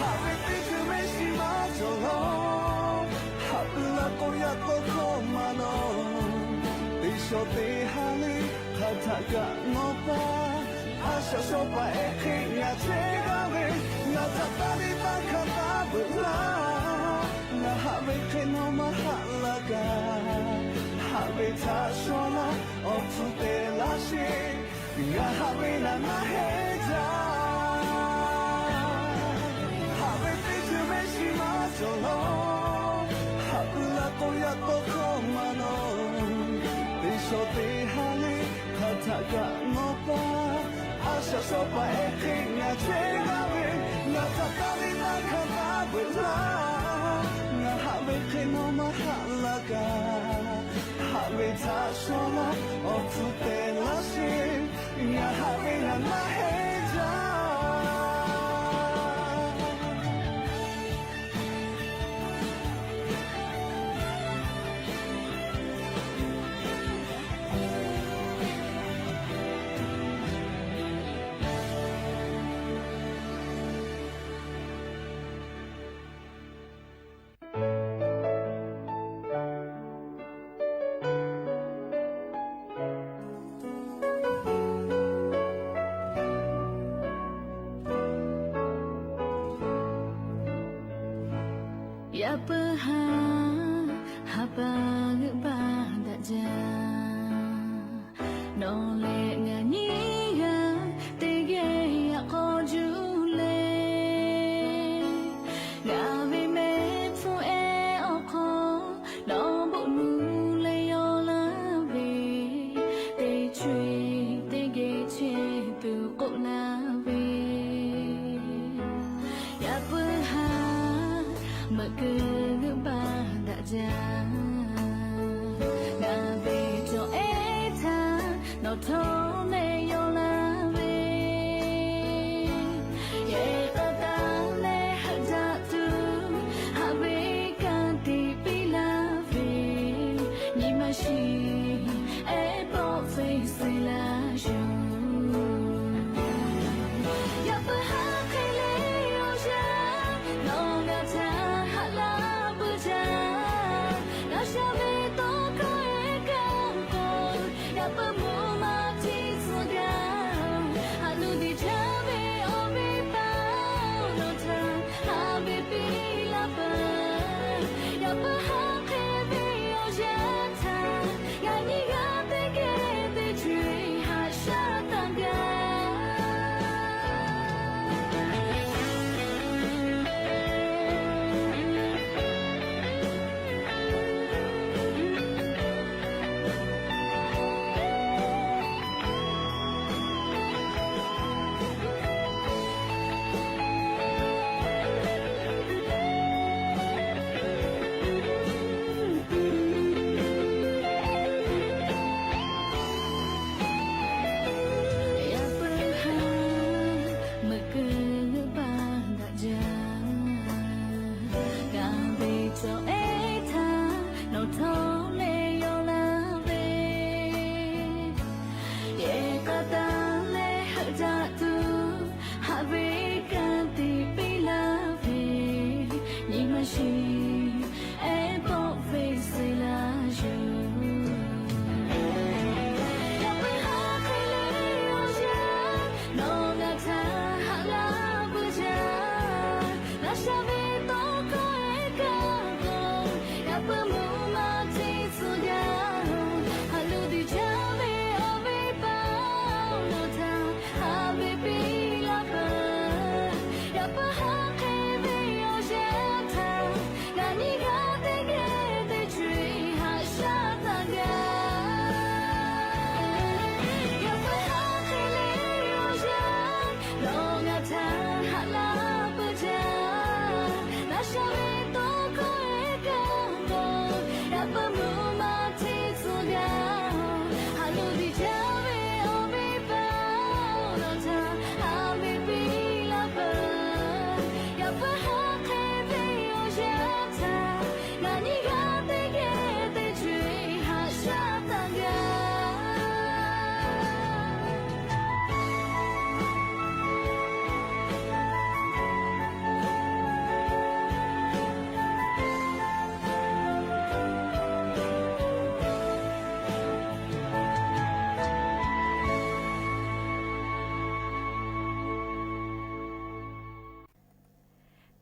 Haꞈ ve teˇ ceuˬ mehˆ shiˍ maˇ cawˬ law, haꞈ pui la k'o yaꞈ tawˇ hkawˇ maˇ nawˬ. Teˇ shawˍ teˇ ha le hk'aˬ htaꞈ kaꞈ nawˬ paˇ, a shaꞈ shaw paˍ ehˉ hk'e ngaˬ chehˇ g'aˇ ve, ngaˬ htaꞈ taˇ liˇ taˇ hkanˍ taˇ veuꞈ laˇ. Ngaˬ haꞈ ve hk'e nawˬ maˇ haꞈ laˇ kaꞈ, haꞈ ve htaꞈ shaw laˇ awˬ hpfuhˇ te laˇ sheˍ. Ngaˬ haꞈ ve naˍ naˉ heˆ jaˇ. Haꞈ ve teˇ ceuˬ mehˆ shiˍ maˇ cawˬ law, haꞈ pui la k'o yaꞈ tawˇ hkawˇ maˇ nawˬ. Teˇ shawˍ teˇ ha le hk'aˬ htaꞈ kaꞈ nawˬ paˇ, a shaꞈ shaw paˍ ehˉ hk'e ngaˬ chehˇ g'aˇ ve, ngaˬ htaꞈ taˇ liˇ taˇ hkanˍ taˇ veuꞈ laˇ. Ngaˬ haꞈ ve hk'e nawˬ maˇ haꞈ laˇ kaꞈ, haꞈ ve htaꞈ shaw laˇ awˬ hpfuhˇ te laˇ sheˍ. Ngaˬ haꞈ ve naˍ naˉ heˆ jaˇ. Yaꞈ puiˉ haˉ, haˉ paˇ g'euˆ baˇ daꞈ jaˇ. Nawˬ leh ngaˬ nyiˇ g'aˇ teˇ geh yaꞈ k'aw juˇ leh, ngaˬ ve mehˆ hpfuhˇ ehˉ awˬ hk'aw nawˬ bon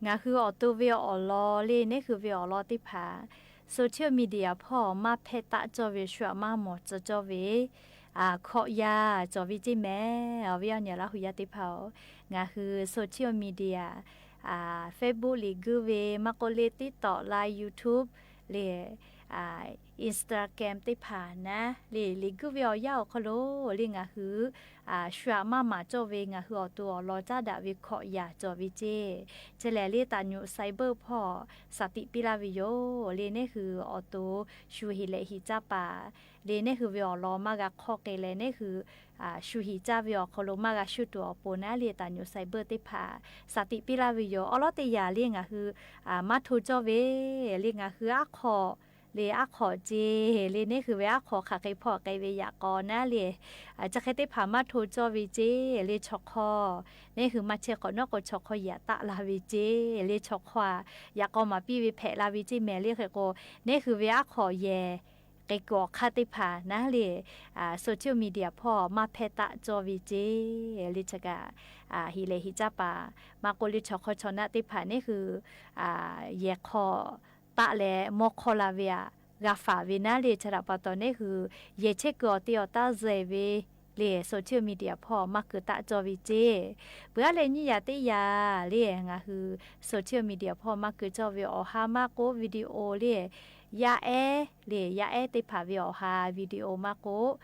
Ngaˬ hui awˬ to ve awˬ lawn le, neˇ hui ve awˬ lawn teˇ hpaˍ social media hpawˇ maˇ hpehˇ taˆ cawˇ ve, shu aꞈ maˇ mawˬ tcuh cawˇ ve, hkawꞈ yaˇ cawˬ ve ceˇ mehˍ. Awˬ viˉ awˬ nyi Laˇ hu yaˇ teˇ hpaˍ-oˬ, ngaˬ hui social media, Facebook liꞈ guiˇ ve maˇ k'oˆ le, TikTok, Line, YouTube le, Instagram teˇ hpaˍ naˉ le, liꞈ guiˇ ve awˬ yanˇ awˬ hk'aw lo le ngaˬ hui shu aꞈ maˇ maˍ cawˇ ve ngaˬ hui awˬ to awˬ lawn caˉ daꞈ ve hkawꞈ yaˇ cawˬ ve ceˇ. Chi lehˬ le, taˍ nyuꞈ cyber hpawˇ shaˍ tiꞈ piˇ laˇ ve yoˬ le. Neˇ hui awˬ to shu heˍ lehꞈ heˍ caˇ paˍ le, neˇ hui ve awˬ lawn maˇ g'a hk'awˇ k'ai leh, neˇ hui shu heˍ caˇ ve awˬ hk'aw lo maˇ g'a shu tuˬ awˬ pon naˉ le, taˍ nyuꞈ cyber teˇ hpaˍ shaˍ tiꞈ piˇ laˇ ve yoˬ. Awˬ lawn teˇ yanˇ le ngaˬ hui maˇ hto cawˇ ve le, ngaˬ hui aˉ hk'awꞈ le, aˉ hk'awꞈ ceˇ le, neˇ hui ve aˉ hk'awꞈ hk'aˬ hk'e hpawˇ k'ai ve yaꞈ k'aw naˉ le, chi hk'e teˇ hpaˍ maˇ hto cawˇ ve ceˇ le. Chaw hk'awˇ, neˇ hui maˇ chehˇ hk'awꞈ nawˉ k'o, chaw hk'awˇ yaꞈ taˆ la ve ceˇ le. Chaw hk'awˇ a, yaꞈ k'aw maˍ piˇ ve hpehꞈ la ve ceˇ mehˍ le. Hk'e k'o, neˇ hui ve aˉ hk'awꞈ yehˬ k'ai kuiˬ awˬ hk'aˇ teˇ hpaˍ naˉ le, social media hpawˇ maˇ hpehˇ taˆ cawˇ ve ceˇ le. Chi kaꞈ heˍ lehꞈ heˍ caˇ paˍ maˇ k'oˆ le, chaw hk'awˇ chaw naˆ teˇ hpaˍ neˇ hui yehˬ hk'aw taˆ leh mawˇ hk'awˇ la ve aꞈ g'a faˍ ve naˉ le. Chi htaꞈ pa taw, neˇ hui yehˬ chehˇ kuiˬ awˬ te awˬ taˇ zehˬ ve le, social media hpawˇ maˇ keu taˆ cawˇ ve ceˇ. Peuˬ aˉ leh nyiˇ yaꞈ teˇ yaꞈ le, ngaˬ hui social media hpawˇ maˇ keu cawˇ ve awˬ ha maˇ k'oˆ, video le, yaˇ ehˉ le, yaˇ ehˉ teˇ hpaˍ ve awˬ ha video maˇ k'oˆ,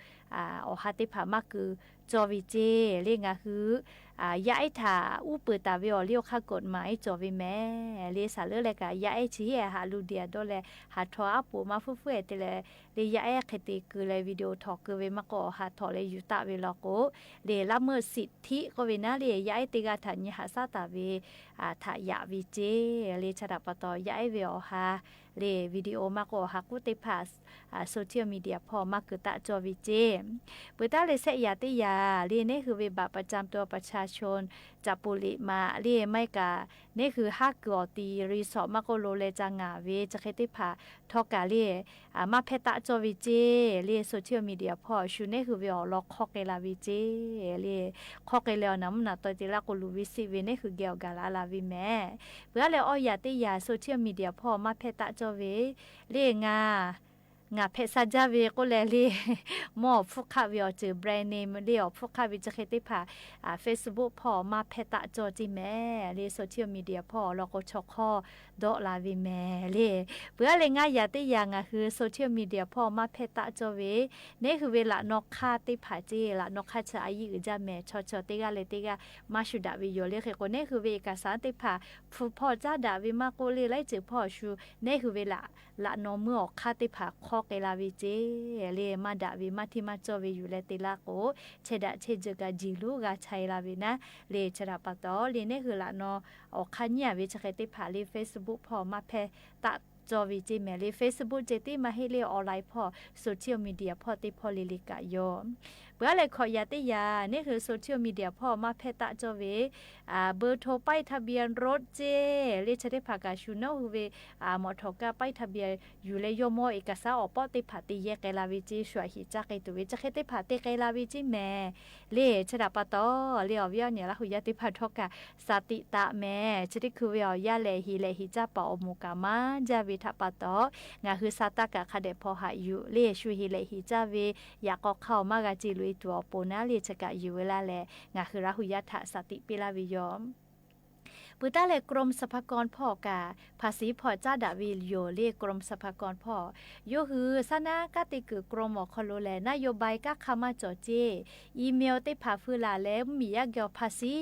awˬ ha teˇ hpaˍ maˇ keu cawˇ ve ceˇ le. Ngaˬ hui yaˇ ehˉ htaꞈ uˉ peunˍ taˍ ve awˬ liˇ awˬ hk'aˇ กฎหมาย cawˬ ve mehˍ le. Saˍ leuˉ leh kaꞈ yaˇ ehˉ chi heˆ haꞈ lu diˬ a dawˇ leh, haˍ htaw aˉ poꞈ maˇ fuˉ fuˉ ehˍ te leh le, yaˇ ehˉ hk'e te keu leh video htawnˍ keu ve maˇ k'oˆ, awˬ ha htawnˍ leh yuˬ taˆ ve law k'o le, ละเมิดสิทธิ k'oˆ ve naˉ le, yaˇ ehˉ teˇ g'aˇ htaꞈ nyi haꞈ shaˉ taˍ ve htaꞈ yaꞈ ve ceˇ le. Chi htaꞈ pa taw, yaˇ ehˉ ve awˬ ha le, video maˇ k'oˆ, awˬ ha k'uˉ teˇ hpaˍ social media hpawˇ maˇ keu taˆ cawˇ ve ceˇ. Peuˬ taˉ leh shehˆ yaꞈ teˇ yaꞈ le, neˇ hui ve บัตรประจำตัวประชาชน caꞈ puˍ liꞈ maꞈ le, maˇ heˆ kaꞈ neˇ hui haˉ kuiˬ awˬ ti resort maˇ k'oˆ lo leh ca ngaˬ ve chi hk'e teˇ hpaˍ htawˇ kaꞈ le, maˇ hpehˇ taˆ cawˇ ve ceˇ le. Social media hpawˇ shu neˇ hui ve awˬ lawn hk'awˇ k'ai la ve ceˇ le. Hk'awˇ k'ai leh awˬ naˍ mvuhˇ naˍ tawˇ te laˇ k'o, luˬ ve siˆ ve neˇ hui geh awˬ gaˬ la la ve mehˍ. Peuˬ aˉ leh awˇ yaꞈ teˇ yaꞈ social media hpawˇ maˇ hpehˇ taˆ cawˇ ve le, ngaˬ ngaˬ hpehꞈ sha jaˇ ve k'oˆ leh le, mawˇ awˬ hpfuhˇ hk'aˆ ve awˬ ceuˬ แบรนด์เนม le awˬ hpfuhˇ hk'aˆ ve chi hk'e teˇ hpaˍ Facebook hpawˇ maˇ hpehˇ taˆ cawˇ ceˇ mehˍ le. Social media hpawˇ awˬ lawn k'o, chaw hk'awˇ dawˆ la ve mehˍ le. Peuˬ aˉ leh ngaˇ yaꞈ teˇ yaꞈ ngaˬ hui social media hpawˇ maˇ hpehˇ taˆ cawˇ ve, neˇ hui ve laꞈ naw hk'aˇ teˇ hpaˍ ceˇ, laꞈ naw hk'aˇ chi a yiˇ uiˍ jaˇ mehˍ, chaw chaw teˇ g'aˇ leh teˇ g'aˇ maˇ shu daꞈ ve yoˬ le. Hk'e k'o, neˇ hui ve เอกสาร teˇ hpaˍ hpu hpawˇ caˉ daꞈ ve maˇ k'oˆ le, laiˉ ceuˬ hpawˇ shu neˇ hui ve laꞈ naw meuˇ awˬ hk'aˇ teˇ hpaˍ hk'awˇ k'ai la ve ceˇ le. Maˇ daꞈ ve maˇ hteˇ maˇ cawˇ ve yuˬ leh te laˇ k'o, chehˇ daꞈ chehˇ jeuˬ kaꞈ jeˬ luˉ g'a chai la ve naˉ le. Chi htaꞈ pa taw le, neˇ hui laꞈ naw awˬ hk'aˇ nyiˇ a ve chi hk'e teˇ hpaˍ le Facebook hpawˇ maˇ hpehˇ taˆ cawˇ ve ceˇ mehˍ le. Facebook ceh tiˉ maˇ heˆ le, online hpawˇ social media hpawˇ teˇ hpawˇ le le kaꞈ yoˬ. Peuˬ aˉ leh hkawꞈ yaꞈ teˇ yaꞈ neˇ hui social media hpawˇ maˇ hpehˇ taˆ cawˇ ve เบอร์โทร ป้ายทะเบียนรถ ceˇ le. Chi teˇ hpaˍ kaꞈ shu nawˉ hui ve mawꞈ htawnˍ kaˇ ป้ายทะเบียน yuˬ leh yawˇ mawˇ เอกสาร awˬ pawˆ teˇ hpaˍ te yehˇ k'ai la ve ceˇ, shu aꞈ heˍ caˇ k'ai tuˬ ve chi hk'e teˇ hpaˍ te k'ai la ve ceˇ mehˍ le. Chi htaꞈ pa taw le, awˬ viˉ awˬ nyi Laˇ hu yaˇ teˇ hpaˍ htawˇ kaꞈ shaˍ tiꞈ taˍ mehˍ. Chi teˇ hkui ve awˬ yanˇ lehˬ heˍ lehꞈ heˍ caˇ paˍ awˬ moˍ kaꞈ maˇ jaˇ ve htaꞈ pa taw, ngaˬ hui sha taˇ kaꞈ hk'a dehꞈ hpaw haꞈ yuˬ le. Shu heˍ lehꞈ heˍ caˇ ve yaꞈ k'aw hk'aˇ awˬ maˇ g'a ce loꞈ e tuˬ awˬ pon naˉ le, chi kaꞈ yuˬ ve laˇ leh ngaˬ hui Laˇ hu yaˇ htaꞈ shaˍ tiꞈ piˇ laˇ ve yoˬ. Peuˬ taˉ leh กรมสรรพากร hpawˇ kaꞈ ภาษี hpawˇ caˉ daꞈ ve yoˬ le. กรมสรรพากร hpawˇ yawˇ hui shaˉ naˉ kanˉ te kuiˬ กรม awˬ hk'aw lo lehˬ นโยบาย kanˉ hk'aˇ maˇ cawˬ ceˇ, email teˇ hpaˍ feu laˬ leh mvuhˇmiˬ yaˇ geh awˬ ภาษี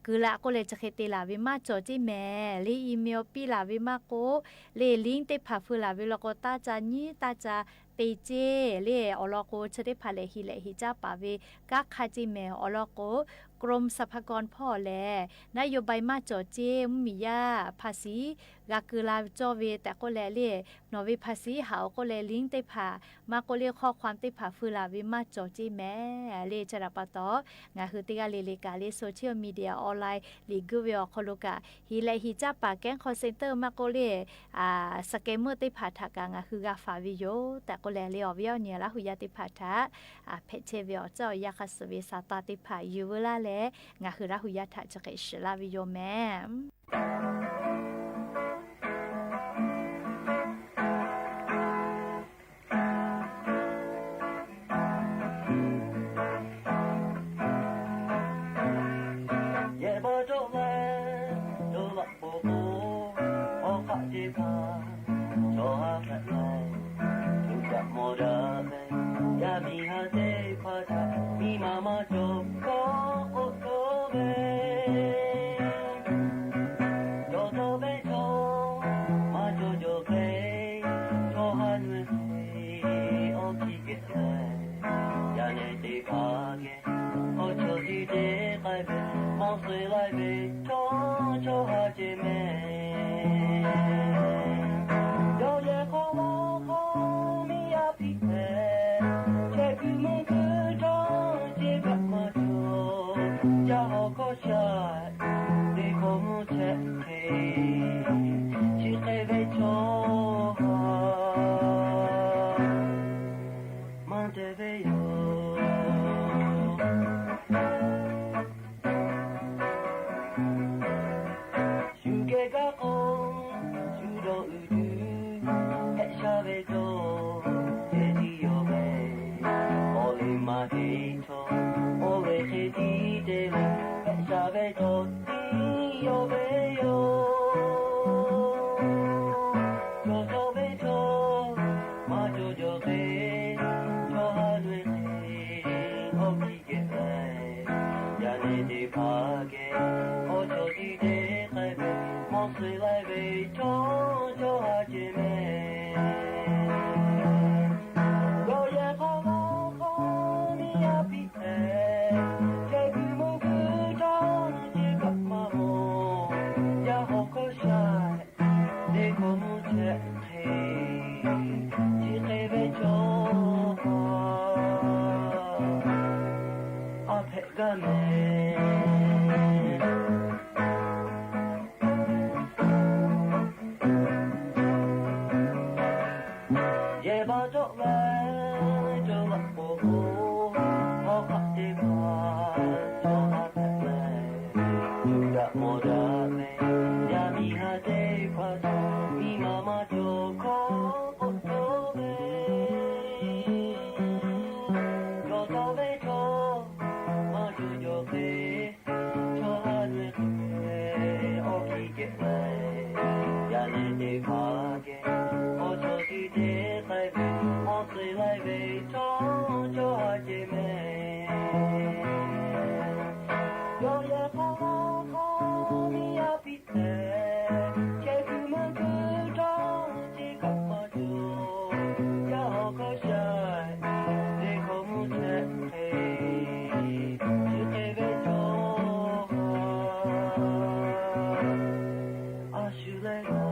keu laꞈ k'oˆ leh chi hk'e te laˬ ve maˇ cawˬ ceˇ mehˍ le. Email piˇ laˬ ve maˇ k'oˆ le, link teˇ hpaˍ feu laˬ ve law k'o, taˇ ca nyiˉ taˇ ca te ceˇ le. Awˬ lawn k'o, chi teˇ hpaˍ lehˬ heˍ lehꞈ heˍ caˇ paˍ ve kanˉ hk'aˇ ceˇ mehˍ. Awˬ lawn k'o, กรมสรรพากร hpawˇ lehˬ นโยบาย maˇ cawˬ ceˇ, mvuhˇmiˬ yaˇ ภาษี g'a keu la cawˇ ve tehꞈ k'oˆ leh le, nawˬ ve ภาษี haꞈ-oˬ k'oˆ leh link teˇ hpaˍ maˇ k'oˆ le, ข้อความ teˇ hpaˍ feu laˬ ve maˇ cawˬ ceˇ mehˍ le. Chi htaꞈ pa taw, ngaˬ hui teˇ g'aˇ le le kaꞈ le social media online liꞈ guiˇ ve awˬ hk'aw lo kaꞈ heˍ lehꞈ heˍ caˇ paˍ แก๊ง call center maˇ k'oˆ le, scammer teˇ hpaˍ htaꞈ kaꞈ ngaˬ hui g'a faˍ ve yoˬ tehꞈ k'oˆ leh le, awˬ viˉ awˬ nyi Laˇ hu yaˇ teˇ hpaˍ htaꞈ hpehꞈ chehˇ ve awˬ tcuhˉ awˬ yanˇ hk'a suh ve sha taˇ teˇ hpaˍ yuˬ veu laˇ leh ngaˬ hui Laˇ hu yaˇ htaꞈ chi hk'e shiˍ laˇ ve yoˬ mehˍ. Kawˆ k'oˆ taw ve, cawˬ taw ve chaw, maˇ cawˬ cawˬ hk'e, chaw ha nui hk'e, awˬ hkiˇ geh leh, yaꞈ nyi teˇ hpaˍ geh, awˬ chaw tiˉ te k'ai ve, mawˬ suh laiˉ ve chaw, chaw ha ceh mehˍ. Yawˇ yehˬ hk'aw lo hk'aw miˇ yaˇ piˇ hpehꞈ, chehˇ kuiˬ mvuhˇ kuiˬ htawˇ ceˇ kaꞈ maˇ cawˬ. Yaˇ hawˬ hkawˇ shaˍ, teˇ hkawˇ mvuhˇ chehˇ hk'e, chi hk'e ve chaw ha maˇ te ve yoˬ. Shu geh gaˇ k'o, shu dawˇ uiˍ tuˬ, hpehꞈ sha ve chaw, hk'e tiˉ yawˇ ve. Awˬ liˇ maˇ heˆ chaw, oˇ ve hk'e tiˉ te ve, hpehꞈ sha ve chaw tiˉ yawˇ ve yoˬ. Cawˬ cawˬ ve chaw, maˇ cawˬ cawˬ hk'e, chaw ha nui hk'e, awˬ hkiˇ geh leh, yaꞈ nyi teˇ hpaˍ geh, awˬ chaw tiˉ te k'ai ve, mawˬ suh laiˉ ve chaw, chaw ha ceh mehˍ. Yawˇ yehˬ hk'aw lo hk'aw miˇ yaˇ piˇ hpehꞈ, chehˇ kuiˬ mvuhˇ kuiˬ htawˇ ceˇ kaꞈ maˇ mawˬ. Yaˇ hawˬ hkawˇ shaˍ, teˇ hkawˇ mvuhˇ chehˇ hk'e, chi hk'e ve chaw ha, a hpehꞈ gaˇ mehˍ. Yehˬ baˆ cawˆ leh cawˬ laꞈ k'oˍ k'o, hawˉ hk'aˆ teˇ hpaˍ chaw ha hpehꞈ leh, cuˇ daꞈ mawˬ daꞈ ve, yaˇ miˇ ha teˇ hpaˍ chaw, miˇ ma maˇ cawˬ hkawˇ k'oˆ taw ve, cawˬ taw ve chaw, maˇ cawˬ cawˬ hk'e, chaw ha nui hk'e, awˬ hkiˇ geh leh, yaꞈ nyi teˇ hpaˍ geh, awˬ chaw tiˉ te k'ai ve, mawˬ suh laiˉ ve chaw, chaw ha ceh mehˍ. Yawˇ yehˬ hk'aw lo hk'aw miˇ yaˇ piˇ hpehꞈ, chehˇ kuiˬ mvuhˇ kuiˬ htawˇ ceˇ kaꞈ maˇ cawˬ. Yaˇ hawˬ hkawˇ shaˍ, teˇ hkawˇ mvuhˇ chehˇ hk'e, chi hk'e ve chaw ha, a shu leh g'a.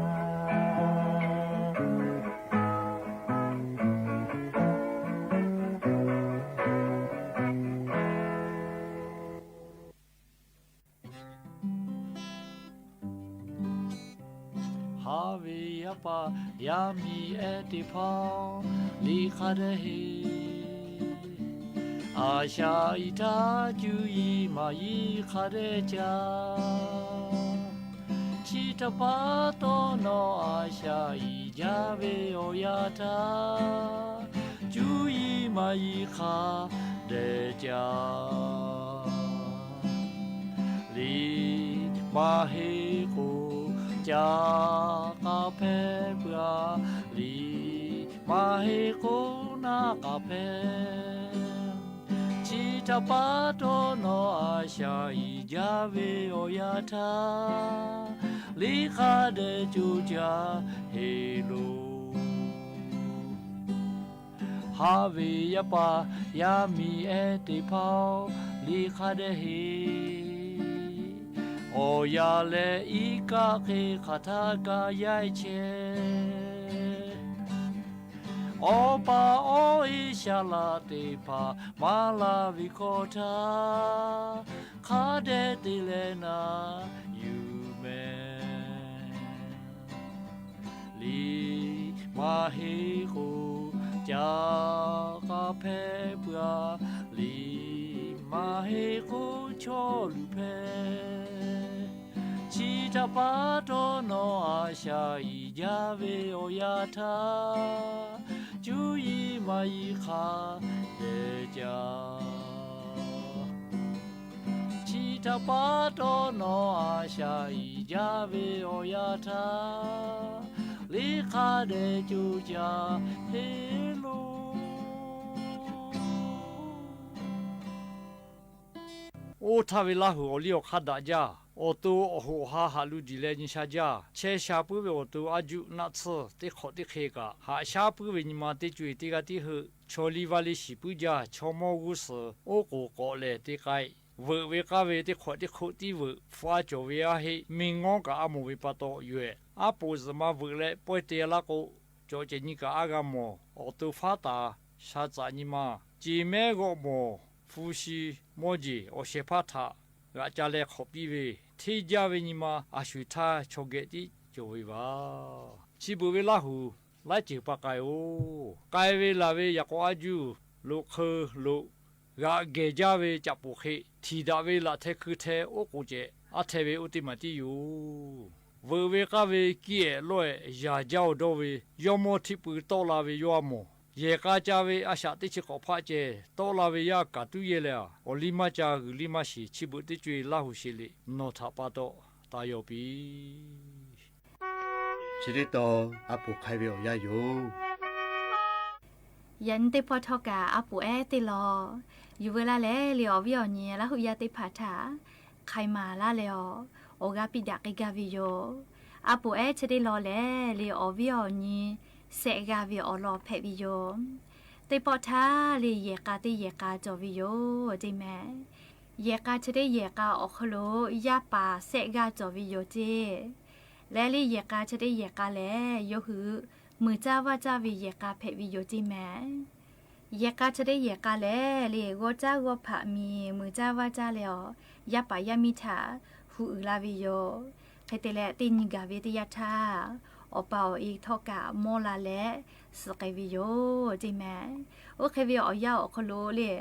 Haˉ ve yaˇ paˍ yaˇ miˇ ehˉ teˇ hpaˍ, liꞈ hk'a dehꞈ heˆ. A shaꞈ iˍ htaˇ cuˇ yiˍ maˍ yiˍ hk'a dehꞈ caˇ. Chi htaꞈ pa taw nawˬ a shaꞈ iˍ jaˇ ve awˬ yanˇ htaˇ, cuˇ yiˍ maˍ yiˍ hk'a dehꞈ caˇ. Liꞈ maˇ heˆ k'o, ca k'a hpehˇ peuˬ a. Liꞈ maˇ heˆ k'o, naˆ k'a hpehˇ. Chi htaꞈ pa taw nawˬ a shaꞈ iˍ jaˇ ve awˬ yanˇ htaˇ, liꞈ hk'a dehꞈ co caˇ heˆ loˬ. Haˉ ve yaˇ paˍ yaˇ miˇ ehˉ teˇ hpaˍ-oˬ, liꞈ hk'a dehꞈ heˆ. Awˬ yanˇ lehˬ iˉ kaˆ hk'e hk'aˬ htaˇ kaꞈ yaˇ chehˇ. Awˬ pa awˬ e shaˍ laꞈ teˇ hpaˍ maˍ laˇ ve hkawˇ htaˇ, hk'a dehꞈ te leh na yuˬ mehˍ. Liꞈ maˇ heˆ k'o, ca k'a hpehˇ peuˬ a. Liꞈ maˇ heˆ k'o, chaw luˬ hpehˇ. Chi htaꞈ pa taw nawˬ a shaꞈ iˍ jaˇ ve awˬ yanˇ htaˇ, cuˇ yiˍ maˍ yiˍ hk'a dehꞈ caˇ. Chi htaꞈ pa taw nawˬ a shaꞈ iˍ jaˇ ve awˬ yanˇ htaˇ, liꞈ hk'a dehꞈ co caˇ heˆ loˬ. Oˇ htaˇ ve Laˇ huˍ awˬ liˇ awˬ hk'aˇ daꞈ jaˇ. Awˬ to awˬ hoꞈ awˬ ha haꞈ lu diˬ leh nyi sha jaˇ. Chehˇ sha puiˉ ve awˬ to aˉ juˆ naˆ tsuhˇ teˇ hk'awꞈ teˇ hk'e kaꞈ haꞈ shaˉ puiˉ ve nyi ma teˇ co e teˇ g'aˇ tiˉ heuˆ. Chaw liˇ vaˇ liˇ shiˍ puiˉ jaˇ. Chaw mawˇ g'uˇ suhˍ oˉ k'oˍ k'awꞈ lehˬ te k'ai. Veuꞈ ve k'aˇ ve teˇ hk'awꞈ teˇ hk'oˆ tiˉ veuꞈ. Faˇ cawˬ ve aˇ heˆ. Miˬ ngawˉ kaꞈ a moˍ ve pa taw yoˬ ehˍ. Aˉ poꞈ zuhꞈ ma veuꞈ leh pawehˇ te laˇ k'o, cawꞈ cehˬ nyi kaꞈ aˉ g'a mawˬ. Awˬ to faˉ taˍ sha tcaꞈ nyi ma, ceˬ mehˉ g'awˆ mawˬ, hpu shi mawˇ jeˬ awˬ shehˍ hpaˇ htaꞈ g'aꞈ ca leh hk'awꞈ piˇ ve, hteˇ jaˇ ve nyi ma a shuˍ htaˇ chaw geh tiˉ cawˬ ve vaˬ. Chi beuꞈ ve Laˇ huˍ, laiˉ ceuˬ pa k'ai-oˬ. K'ai ve laˬ ve yaꞈ k'aw aˉ juˇ, loꞈ hk'eu loꞈ, g'aꞈ gehˬ jaˇ ve caꞈ poˍ hk'e htiˍ daꞈ ve laꞈ hteh hkui hteh oˉ k'oˍ cehˬ aˉ hteh ve oˇ teˇ maˬ tiˉ yoˬ. Veuꞈ ve k'aˇ ve kiˇ ehˍ lawˇ ehˍ yaˍ jaˇ-oˬ dawˇ ve, yawˇ mawˇ htiˆ pui tawˆ la ve yawˇ a mawˬ. Yehˬ k'a ca ve a shaꞈ teˇ chi hk'awꞈ hpaˆ ceh tawˆ la ve yaˇ kaˍ tuˉ yehˇ leh, awˬ liˇ maˇ ca g'uiˬ liˇ maˇ shiˍ. Chi beuꞈ teˇ co e Laˇ huˍ sheˍ liꞈ nawˬ htaꞈ pa taw taˍ yaw piˇ. Chi teˇ taw a poˍ hk'ai ve awˬ yanˇ yoˬ. Yaꞈ nyi teˇ pawˆ htawˇ kaꞈ a poˍ ehˉ teˇ law yuˬ veu laˇ leh le, awˬ viˉ awˬ nyi Laˇ huˍ yaˇ teˇ hpaˍ htaꞈ hk'ai maˍ laˇ leh, awˬ g'aˇ piˇ daꞈ k'ai gaˇ ve yoˬ. A poˍ ehˉ chi teˇ law lehˬ le, awˬ viˉ awˬ nyi sehˆ g'aˇ ve awˬ lawn hpehꞈ ve yoˬ. Teˇ pawˆ htaˇ le, yehˬ k'a teˇ yehˬ k'a cawˬ ve yoˬ teˇ mehˍ. Yehˬ k'a chi teˇ yehˬ k'a awˬ hk'aw lo yaˇ paˍ sehˆ g'aˇ cawˬ ve yoˬ ceˇ. Leh le, yehˬ k'a chi teˇ yehˬ k'a lehˬ, yawˇ hui muiˬ caˇ vaˇ caˇ ve yehˬ k'a hpehꞈ ve yoˬ ceˇ mehˍ. Yehˬ k'a chi teˇ yehˬ k'a lehˬ le, g'awˇ caˉ g'awˇ hpaꞈ miˬ muiˬ caˇ vaˇ caˇ leh, awˬ yaˇ paˍ yaˇ miˇ htaꞈ hu uiˍ la ve yoˬ. Hk'e te leh, teˇ nyi gaˬ ve teˇ yanˇ htaˇ, awˬ pa awˬ e htawˇ kaꞈ mawˇ la leh suhˍ k'ai ve yoˬ ceˇ mehˍ. Oˇ hk'e ve awˬ yanˇ awˬ hk'aw lo le,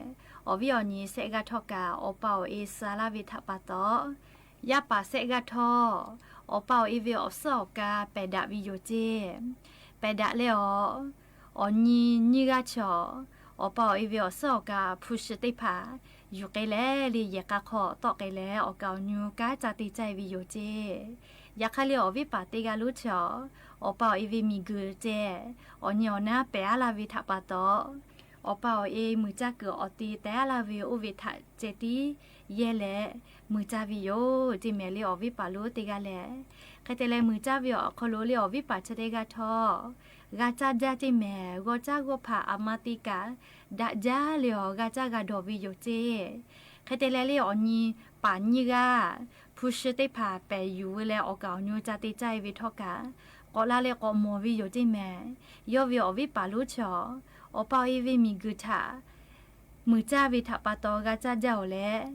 awˬ viˉ awˬ nyi sehˆ g'aˇ htawˇ kaꞈ awˬ pa awˬ e suh laˇ ve htaꞈ pa taw, yaˇ paˍ sehˆ g'aˇ htawˇ, awˬ pa awˬ e ve awˬ suhˉ awˬ ka pehˬ daꞈ ve yoˬ ceˇ. Pehˬ daꞈ leh, awˬ, awˬ nyi nyiˇ g'aˇ chaw, awˬ pa awˬ e ve awˬ suhˉ awˬ ka hpu shi teˇ hpaˍ yuˬ k'ai leh le, yehˬ k'a hk'aw tawˆ k'ai leh, awˬ kaˍ awˬ nyu kanˉ ca te caˇ ve yoˬ ceˇ. Yaꞈ hk'aˇ le, awˬ viˉ paˍ teˇ g'aˇ lonˉ chaw, awˬ pa awˬ e ve miˬ guiˬ ceh, awˬ nyi awˬ naˉ pehˬ aˉ laˇ ve htaꞈ pa taw, awˬ pa awˬ e muiˬ caˇ kuiˬ awˬ te teh aˉ laˇ ve oˇ ve htaꞈ ceh tiˉ yehˇ leh muiˬ caˇ ve yoˬ ceˇ mehˍ le, awˬ viˉ paˍ lonˉ teˇ g'aˇ lehˬ. Hk'e te leh, muiˬ caˇ ve awˬ hk'aw lo le, awˬ viˉ paˍ chi teˇ g'aˇ htawˇ g'a caˇ jaˇ ceˇ mehˍ. G'awˇ caˉ g'awˇ hpaꞈ a ma te kaꞈ daꞈ jaˇ le, awˬ g'a caˇ g'a dawˬ ve yoˬ ceˇ. Hk'e te leh le, awˬ nyi paˍ nyiˇ g'aˇ hpu shi teˇ hpaˍ pehˬ yuˬ ve leh, awˬ kaˍ awˬ nyu ca te caˇ e ve htawˇ kaꞈ, k'awꞈ la leh k'awꞈ mawˬ ve yoˬ ceˇ mehˍ. Yawˇ ve awˬ viˉ paˍ lonˉ chaw, awˬ pa awˬ e ve miˬ guiˬ htaꞈ muiˬ caˇ ve htaꞈ pa taw g'a caˇ jaˇ-oˬ leh,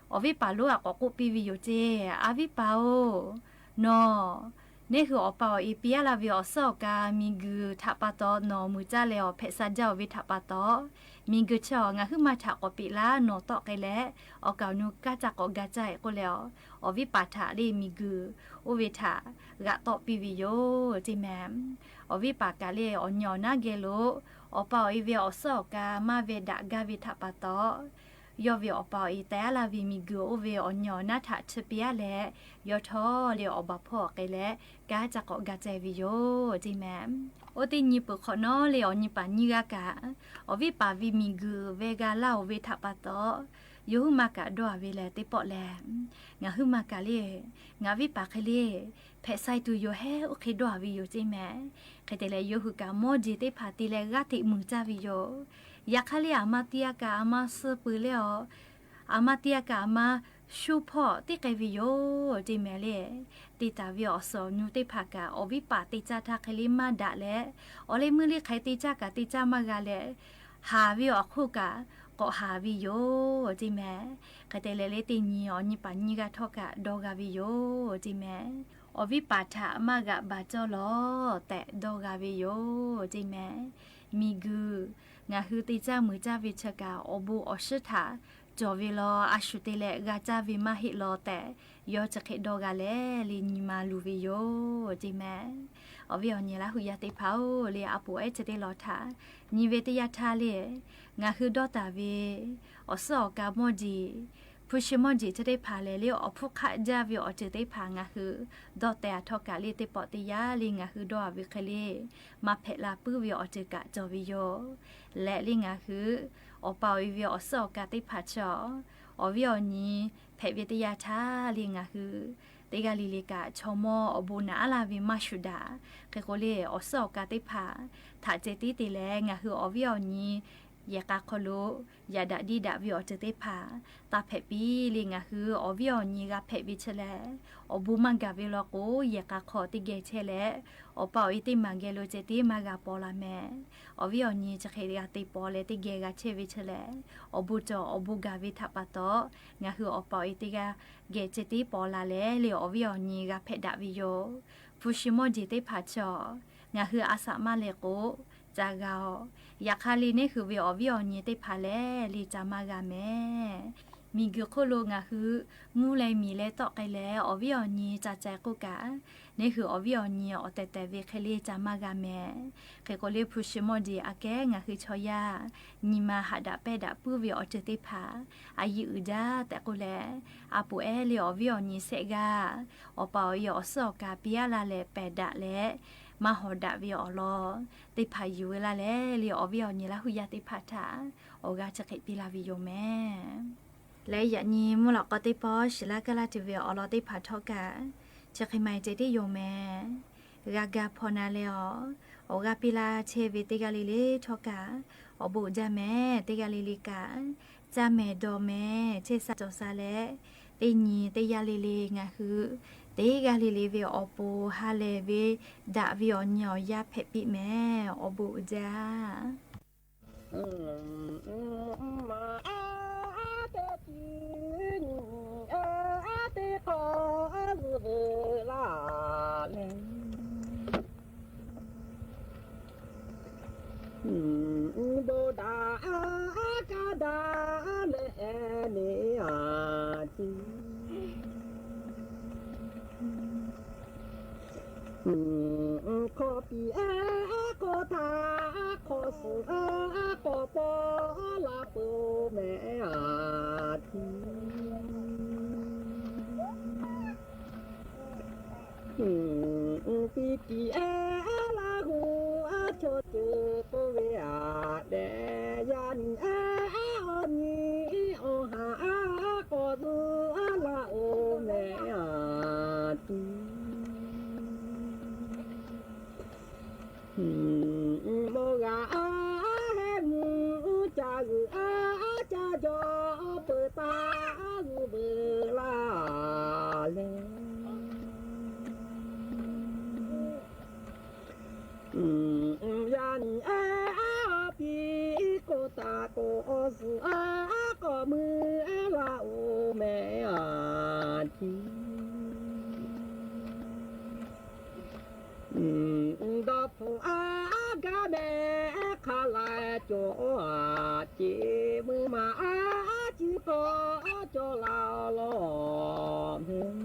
awˬ viˉ paˍ lonˉ htaꞈ k'awꞈ k'oˆ piˇ ve yoˬ ceˇ. A viˉ paˍ-oˬ, nawˬ neˇ hui awˬ pa awˬ e piˇ aˉ laˇ ve awˬ suhˉ awˬ ka miˬ guiˬ htaꞈ pa taw nawˬ muiˬ caˇ leh awˬ hpehꞈ sha jaˇ-oˬ ve htaꞈ pa taw, miˬ guiˬ chi awˬ ngaˬ huiˉ ma htaꞈ k'awꞈ peꞈ laˇ, nawˬ tawˆ k'ai leh awˬ kaˍ awˬ nyu kanˉ ca k'awꞈ ga caˇ-e k'oˆ leh, awˬ viˉ paˍ htaꞈ le miˬ guiˬ oˇ ve htaꞈ g'aꞈ tawˆ piˇ ve yoˬ ceˇ mehˍ. Awˬ viˉ paˍ kaꞈ le awˬ nyi awˬ naˉ geh lo awˬ pa awˬ e ve awˬ suhˉ awˬ ka maˇ ve daꞈ gaˇ ve htaꞈ pa taw, yawˇ ve awˬ pa awˬ e teh aˉ laˇ ve miˬ guiˬ oˇ ve awˬ nyi awˬ naˉ htaꞈ chi piˇ aˉ leh, yawˇ htawˇ le awˬ baˬ hpawˇ k'ai leh kanˉ ca k'awꞈ ga caˇ ve yoˬ ceˇ mehˍ. Oˇ teˇ nyi peuˬ hk'awꞈ nawˉ le awˬ nyi paˍ nyiˇ g'aˇ kaꞈ, awˬ viˉ paˍ ve miˬ guiˬ ve g'a laˇ-oˬ ve htaꞈ pa taw, yawˇ huiˉ ma kaꞈ dawˇ-a ve lehˬ teˇ pawˆ lehˬ, ngaˬ huiˉ ma kaꞈ le, ngaˬ viˉ paˍ hk'e le hpehꞈ sai tuˬ yoˬ hehˉ oˇ hk'e dawˇ-a ve yoˬ ceˇ mehˍ. Hk'e te leh yawˇ hui kaꞈ mawˇ jeˬ teˇ hpaˍ te leh g'aˇ hteꞈ muiˬ caˇ ve yoˬ. Yaꞈ hk'aˇ le aˬ ma te a kaꞈ aˬ ma suh peuˬ leh, aˬ ma te a kaꞈ aˬ ma shu hpawˇ teˇ k'ai ve yoˬ ceˇ mehˍ le. Te taˍ ve awˬ suhˍ awˬ nyu teˇ hpaˍ kaꞈ awˬ viˉ paˍ te caˇ htaˇ hk'e le maˇ daꞈ leh, awˬ leh meuˇ le hk'aˬ hk'e te caˇ kaꞈ te caˇ maˇ g'a leh, haˍ ve awˬ hk'oˆ kaꞈ k'awꞈ haˍ ve yoˬ ceˇ mehˍ. Hk'e te leh le teˇ nyi awˬ nyi paˍ nyiˇ g'aˇ htawˇ kaꞈ dawˇ g'a ve yoˬ ceˇ mehˍ. Awˬ viˉ paˍ htaꞈ maˇ g'aꞈ baˬ cawˇ lawˬ tehꞈ dawˇ g'a ve yoˬ ceˇ mehˍ. Miˬ guiˬ ngaˬ hui te caˇ muiˬ caˇ ve chi kaꞈ awˬ bon awˬ shiˉ htaꞈ cawˬ ve law, a shu te leh g'a caˇ ve maˇ heˆ law tehꞈ, yawˇ chi hk'e dawˇ g'a leh le nyi ma luˬ ve yoˬ ceˇ mehˍ. Awˬ viˉ awˬ nyi Laˇ huˍ yaˇ teˇ hpaˍ-oˬ, le a poˍ ehˉ chi teˇ law htaꞈ nyi ve teˇ yanˇ htaˇ le, ngaˬ hui dawˇ taˍ ve awˬ suhˉ awˬ ka mawˇ jeˬ, hpu shi mawˇ jeˬ chi teˇ hpaˍ lehˬ le awˬ hpfuhˇ hk'aˆ jaˇ ve awˬ ceuˬ teˇ hpaˍ ngaˬ hui dawˇ teh-a htawˇ kaꞈ le teˇ pawˆ teˇ yanˇ le ngaˬ hui dawˇ-a ve hk'e le maˇ hpehꞈ la puiˉ ve awˬ ceuˬ kaꞈ cawˬ ve yoˬ. Leh le ngaˬ hui awˬ pa awˬ e ve awˬ suhˉ awˬ ka teˇ hpaˍ chi awˬ Awˬ viˉ awˬ nyi hpehꞈ ve teˇ yanˇ htaˇ le ngaˬ hui teˇ g'aˇ le le kaꞈ chaw mawˇ awˬ bon naꞈ aˉ laˇ ve maˇ shuˍ daꞈ. Hk'e k'o le awˬ suhˉ awˬ ka teˇ hpaˍ htaꞈ ceh tiˉ te leh ngaˬ hui awˬ viˉ awˬ nyi yehˬ k'a hk'aw lo yaꞈ daꞈ diˇ daꞈ ve awˬ ceuˬ teˇ hpaˍ taˇ hpehꞈ piˇ le. Ngaˬ hui awˬ viˉ awˬ nyi g'a hpehꞈ ve chi lehˬ, awˬ bon maˇ gaˬ ve law k'o, yehˬ k'a hk'aw teˇ geh chehˇ leh, awˬ pa awˬ e teˇ maˬ geh lo ceh tiˉ maˇ g'a paw la mehˍ. Awˬ viˉ awˬ nyi chi hk'e g'a te paw leh teˇ geh g'a chehˇ ve chi lehˬ, awˬ bon cawˬ awˬ bon gaˬ ve htaꞈ pa taw, ngaˬ hui awˬ pa awˬ e teˇ g'aˇ geh ceh tiˉ paw la leh le awˬ viˉ awˬ nyi g'a hpehꞈ daꞈ ve yoˬ. Hpu shi mawˇ jeˬ teˇ hpaˍ chaw, ngaˬ hui a saꞈ maˇ leh k'o, ca g'a-oˬ. Yaꞈ hk'aˇ le neˇ hui ve awˬ viˉ awˬ nyi teˇ hpaˍ lehˬ le ca maˇ g'a mehˍ. Miˬguiˬ hk'oˆ lo ngaˬ hui mvuhˇ leh miˬ leh tawˆ k'ai leh awˬ viˉ awˬ nyi ca ceh k'oˆ kaꞈ, neˇ hui awˬ viˉ awˬ nyi awˬ tehˬ tehˬ ve hk'e le ca maˇ g'a mehˍ. Hk'e k'o le hpu shi mawˇ jeˬ aꞈ kehˉ ngaˬ hui chaw yaˇ nyi ma haꞈ daꞈ pehˇ daꞈ puiˉ ve awˬ ceuˬ teˇ hpaˍ a yiˇ uiˍ jaˇ tehꞈ k'oˆ leh, a poˍ ehˉ le awˬ viˉ awˬ nyi shehˆ g'aˇ awˬ pa awˬ e awˬ suhˉ awˬ ka piˇ aˉ laˇ leh pehˬ daꞈ leh maˇ hawˍ daꞈ ve awˬ lawn teˇ hpaˍ yuˬ ve laˇ leh le awˬ viˉ awˬ nyi Laˇ huˍ yaˇ teˇ hpaˍ htaꞈ awˬ g'aˇ chi hk'e piˇ laˇ ve yoˬ mehˍ. Leh yaꞈ nyi mvuhˇ lawꞈ k'aw teˇ pawˆ shiˍ laˇ kaˇ laˇ tuˬ ve awˬ lawn teˇ hpaˍ htawˇ kaꞈ, chi hk'e ma ceh tiˉ yoˬ mehˍ. G'a ga hpaw na leh awˬ, awˬ g'aˇ piˇ laˇ chehˇ ve teˇ g'aˇ le le htawˇ kaꞈ, awˬ bon uiˍ jaˇ mehˍ. Teˇ g'aˇ le le kaꞈ, caˇ mehˍ dawˬ mehˍ chehˇ sha cawˬ sha leh, teˇ nyi teˇ yanˇ le le ngaˬ hui teˇ g'aˇ le le ve awˬ pon ha lehˬ ve daꞈ ve awˬ nyi awˬ yaˇ hpehꞈ piˇ mehˍ. Awˬ bon uiˍ jaˇ. Teˇ hk'awꞈ zuhꞈ laˇ leh, bon daꞈ kaˇ daꞈ leh neˇ a ciˉ. Hk'awꞈ piˍ ehˉ hk'awꞈ htaꞈ hk'awꞈ suhˍ ehˉ hk'awꞈ paw laˇ peuˬ mehˍ a ciˉ. Piˇ tiˍ ehˉ Laˇ huˍ a chaw ceuˬ k'oˆ ve a dehꞈ, yaˇ nyi ehˉ awˬ nyi awˬ haˍ a k'awꞈ zuhꞈ laˇ oˬ mehˍ a ciˉ. Mawˇ g'a a heh mvuhˇ ca g'uiˬ a ca jaw peuˬ taˍ zuhꞈ veuꞈ laˇ leh, yaˇ nyi ehˉ piˇ k'oˆ taˍ k'o, awˬ suhˍ a k'awꞈ mui ehˉ laˇ oˬ mehˍ a ciˉ. Dawˇ hpfuhˇ a gaˇ mehˍ hk'a laˬ cawˬ a ceˬ, mui ma a ciˉ k'awꞈ cawˬ laˇ lawˬ mehˍ.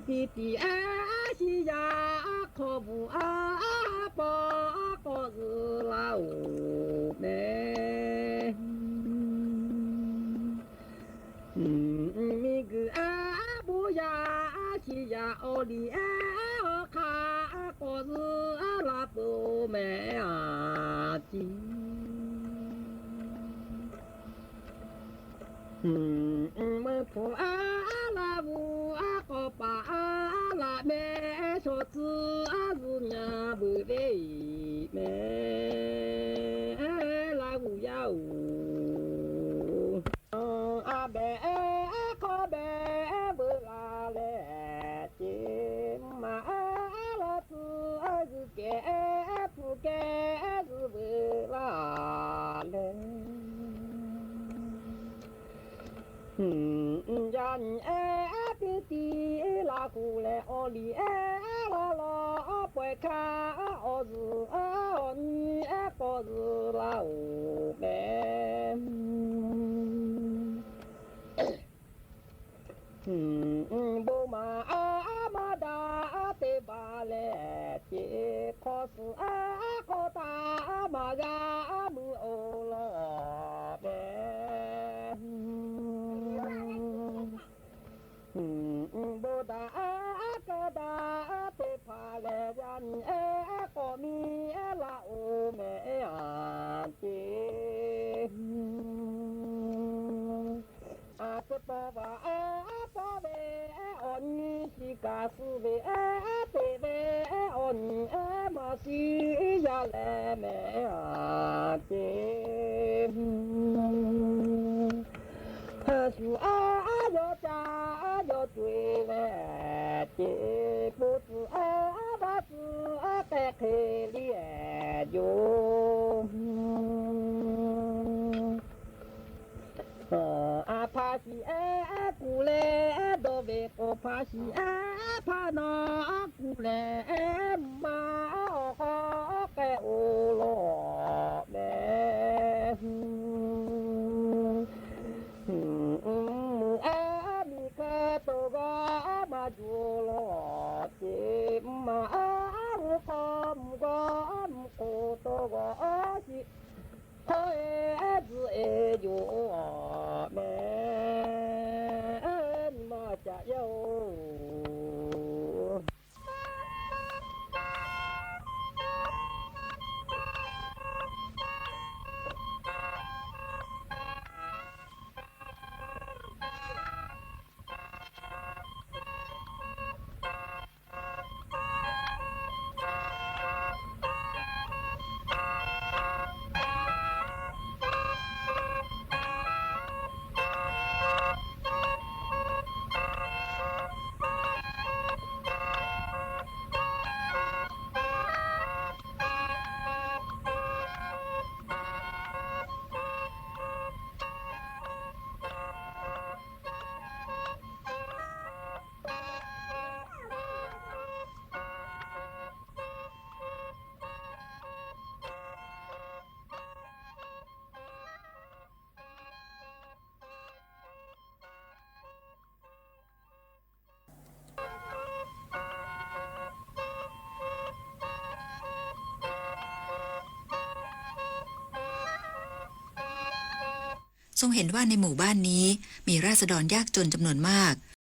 Piˇ tiˍ ehˉ shiˍ yaˇ hk'aw bvuhꞈ a paw k'awꞈ zuhꞈ laˇ oˬ mehˍ. Miˬguiˬ ehˉ bon yaˇ shiˍ yaˇ awˬ liˇ ehˉ awˬ hk'aˇ k'awꞈ zuhꞈ laˇ peuˬ mehˍ a ciˉ. Meuˇ hpfuhˇ a laˇ vuˬ a k'awꞈ paˍ a laꞈ mehˍ, shaw tcuh a zuhꞈ nyi veuꞈ ve mehˍ Laˇ huˍ yaˇ oˬ. A behˬ ehˉ hk'awˇ behˬ veuꞈ la leh, ceˬ maˬ ehˉ laˇ tcuh a zuhꞈ kehˬ ehˉ hpu kehˉ zuhꞈ veuꞈ la leh, yaˇ nyi ehˉ piˇ tiˍ Laˇ huˍ leh awˬ liˇ ehˉ laˇ lawˬ pawehˇ hkanˇ awˬ zuhꞈ awˬ nyi ehˉ k'awꞈ zuhꞈ laˇ oˬ mehˍ. Bon maˍ a maˇ daꞈ te baˬ leh, ceˬ hk'aw suhˍ a hk'aw taˍ maˍ g'a mui oˬ lawˬ mehˍ. Bon daꞈ a kaˇ daꞈ teˇ hpaˍ lehˬ, yaˇ nyi ehˉ k'awꞈ miˇ ehˉ laˇ oˬ mehˍ a Kaꞈ suh ve aˉ teꞈ ve awˬ nyi aˉ maˇ shiˍ yaˇ leh mehˍ aꞈ ceˇ. Shu aˉ yawˇ ca aˉ yawˇ co e leh ceˇ, po tuˬ aˉ vaˇ tuˬ aˉ k'ehˆ hk'e le yoˬ. A hpa shiˍ aˉ kuˬ leh dawˇ ve k'o, hpa shiˍ aˉ hpaˇ nawˬ aˉ kuˬ leh maˇ awˬ hk'aw k'ai-o law mehˍ. Mvuhˇ aˉ miˬ hk'aˇ tawˇ g'aˇ maˇ juˬ law ceˇ, mvuhˇ maˬ aˉ g'uˇ hk'aw mvuhˇ g'aˇ mvuhˇ k'oˍ tawˇ g'aˇ shiˍ hk'aw e tzuhꞈ e yoˬ mehˍ. Nyi ma caꞈ yaˇ-oˬ. Tcuh ทรงเห็นว่าในหมู่บ้านนี้มีราษฎรยากจนจำนวนมาก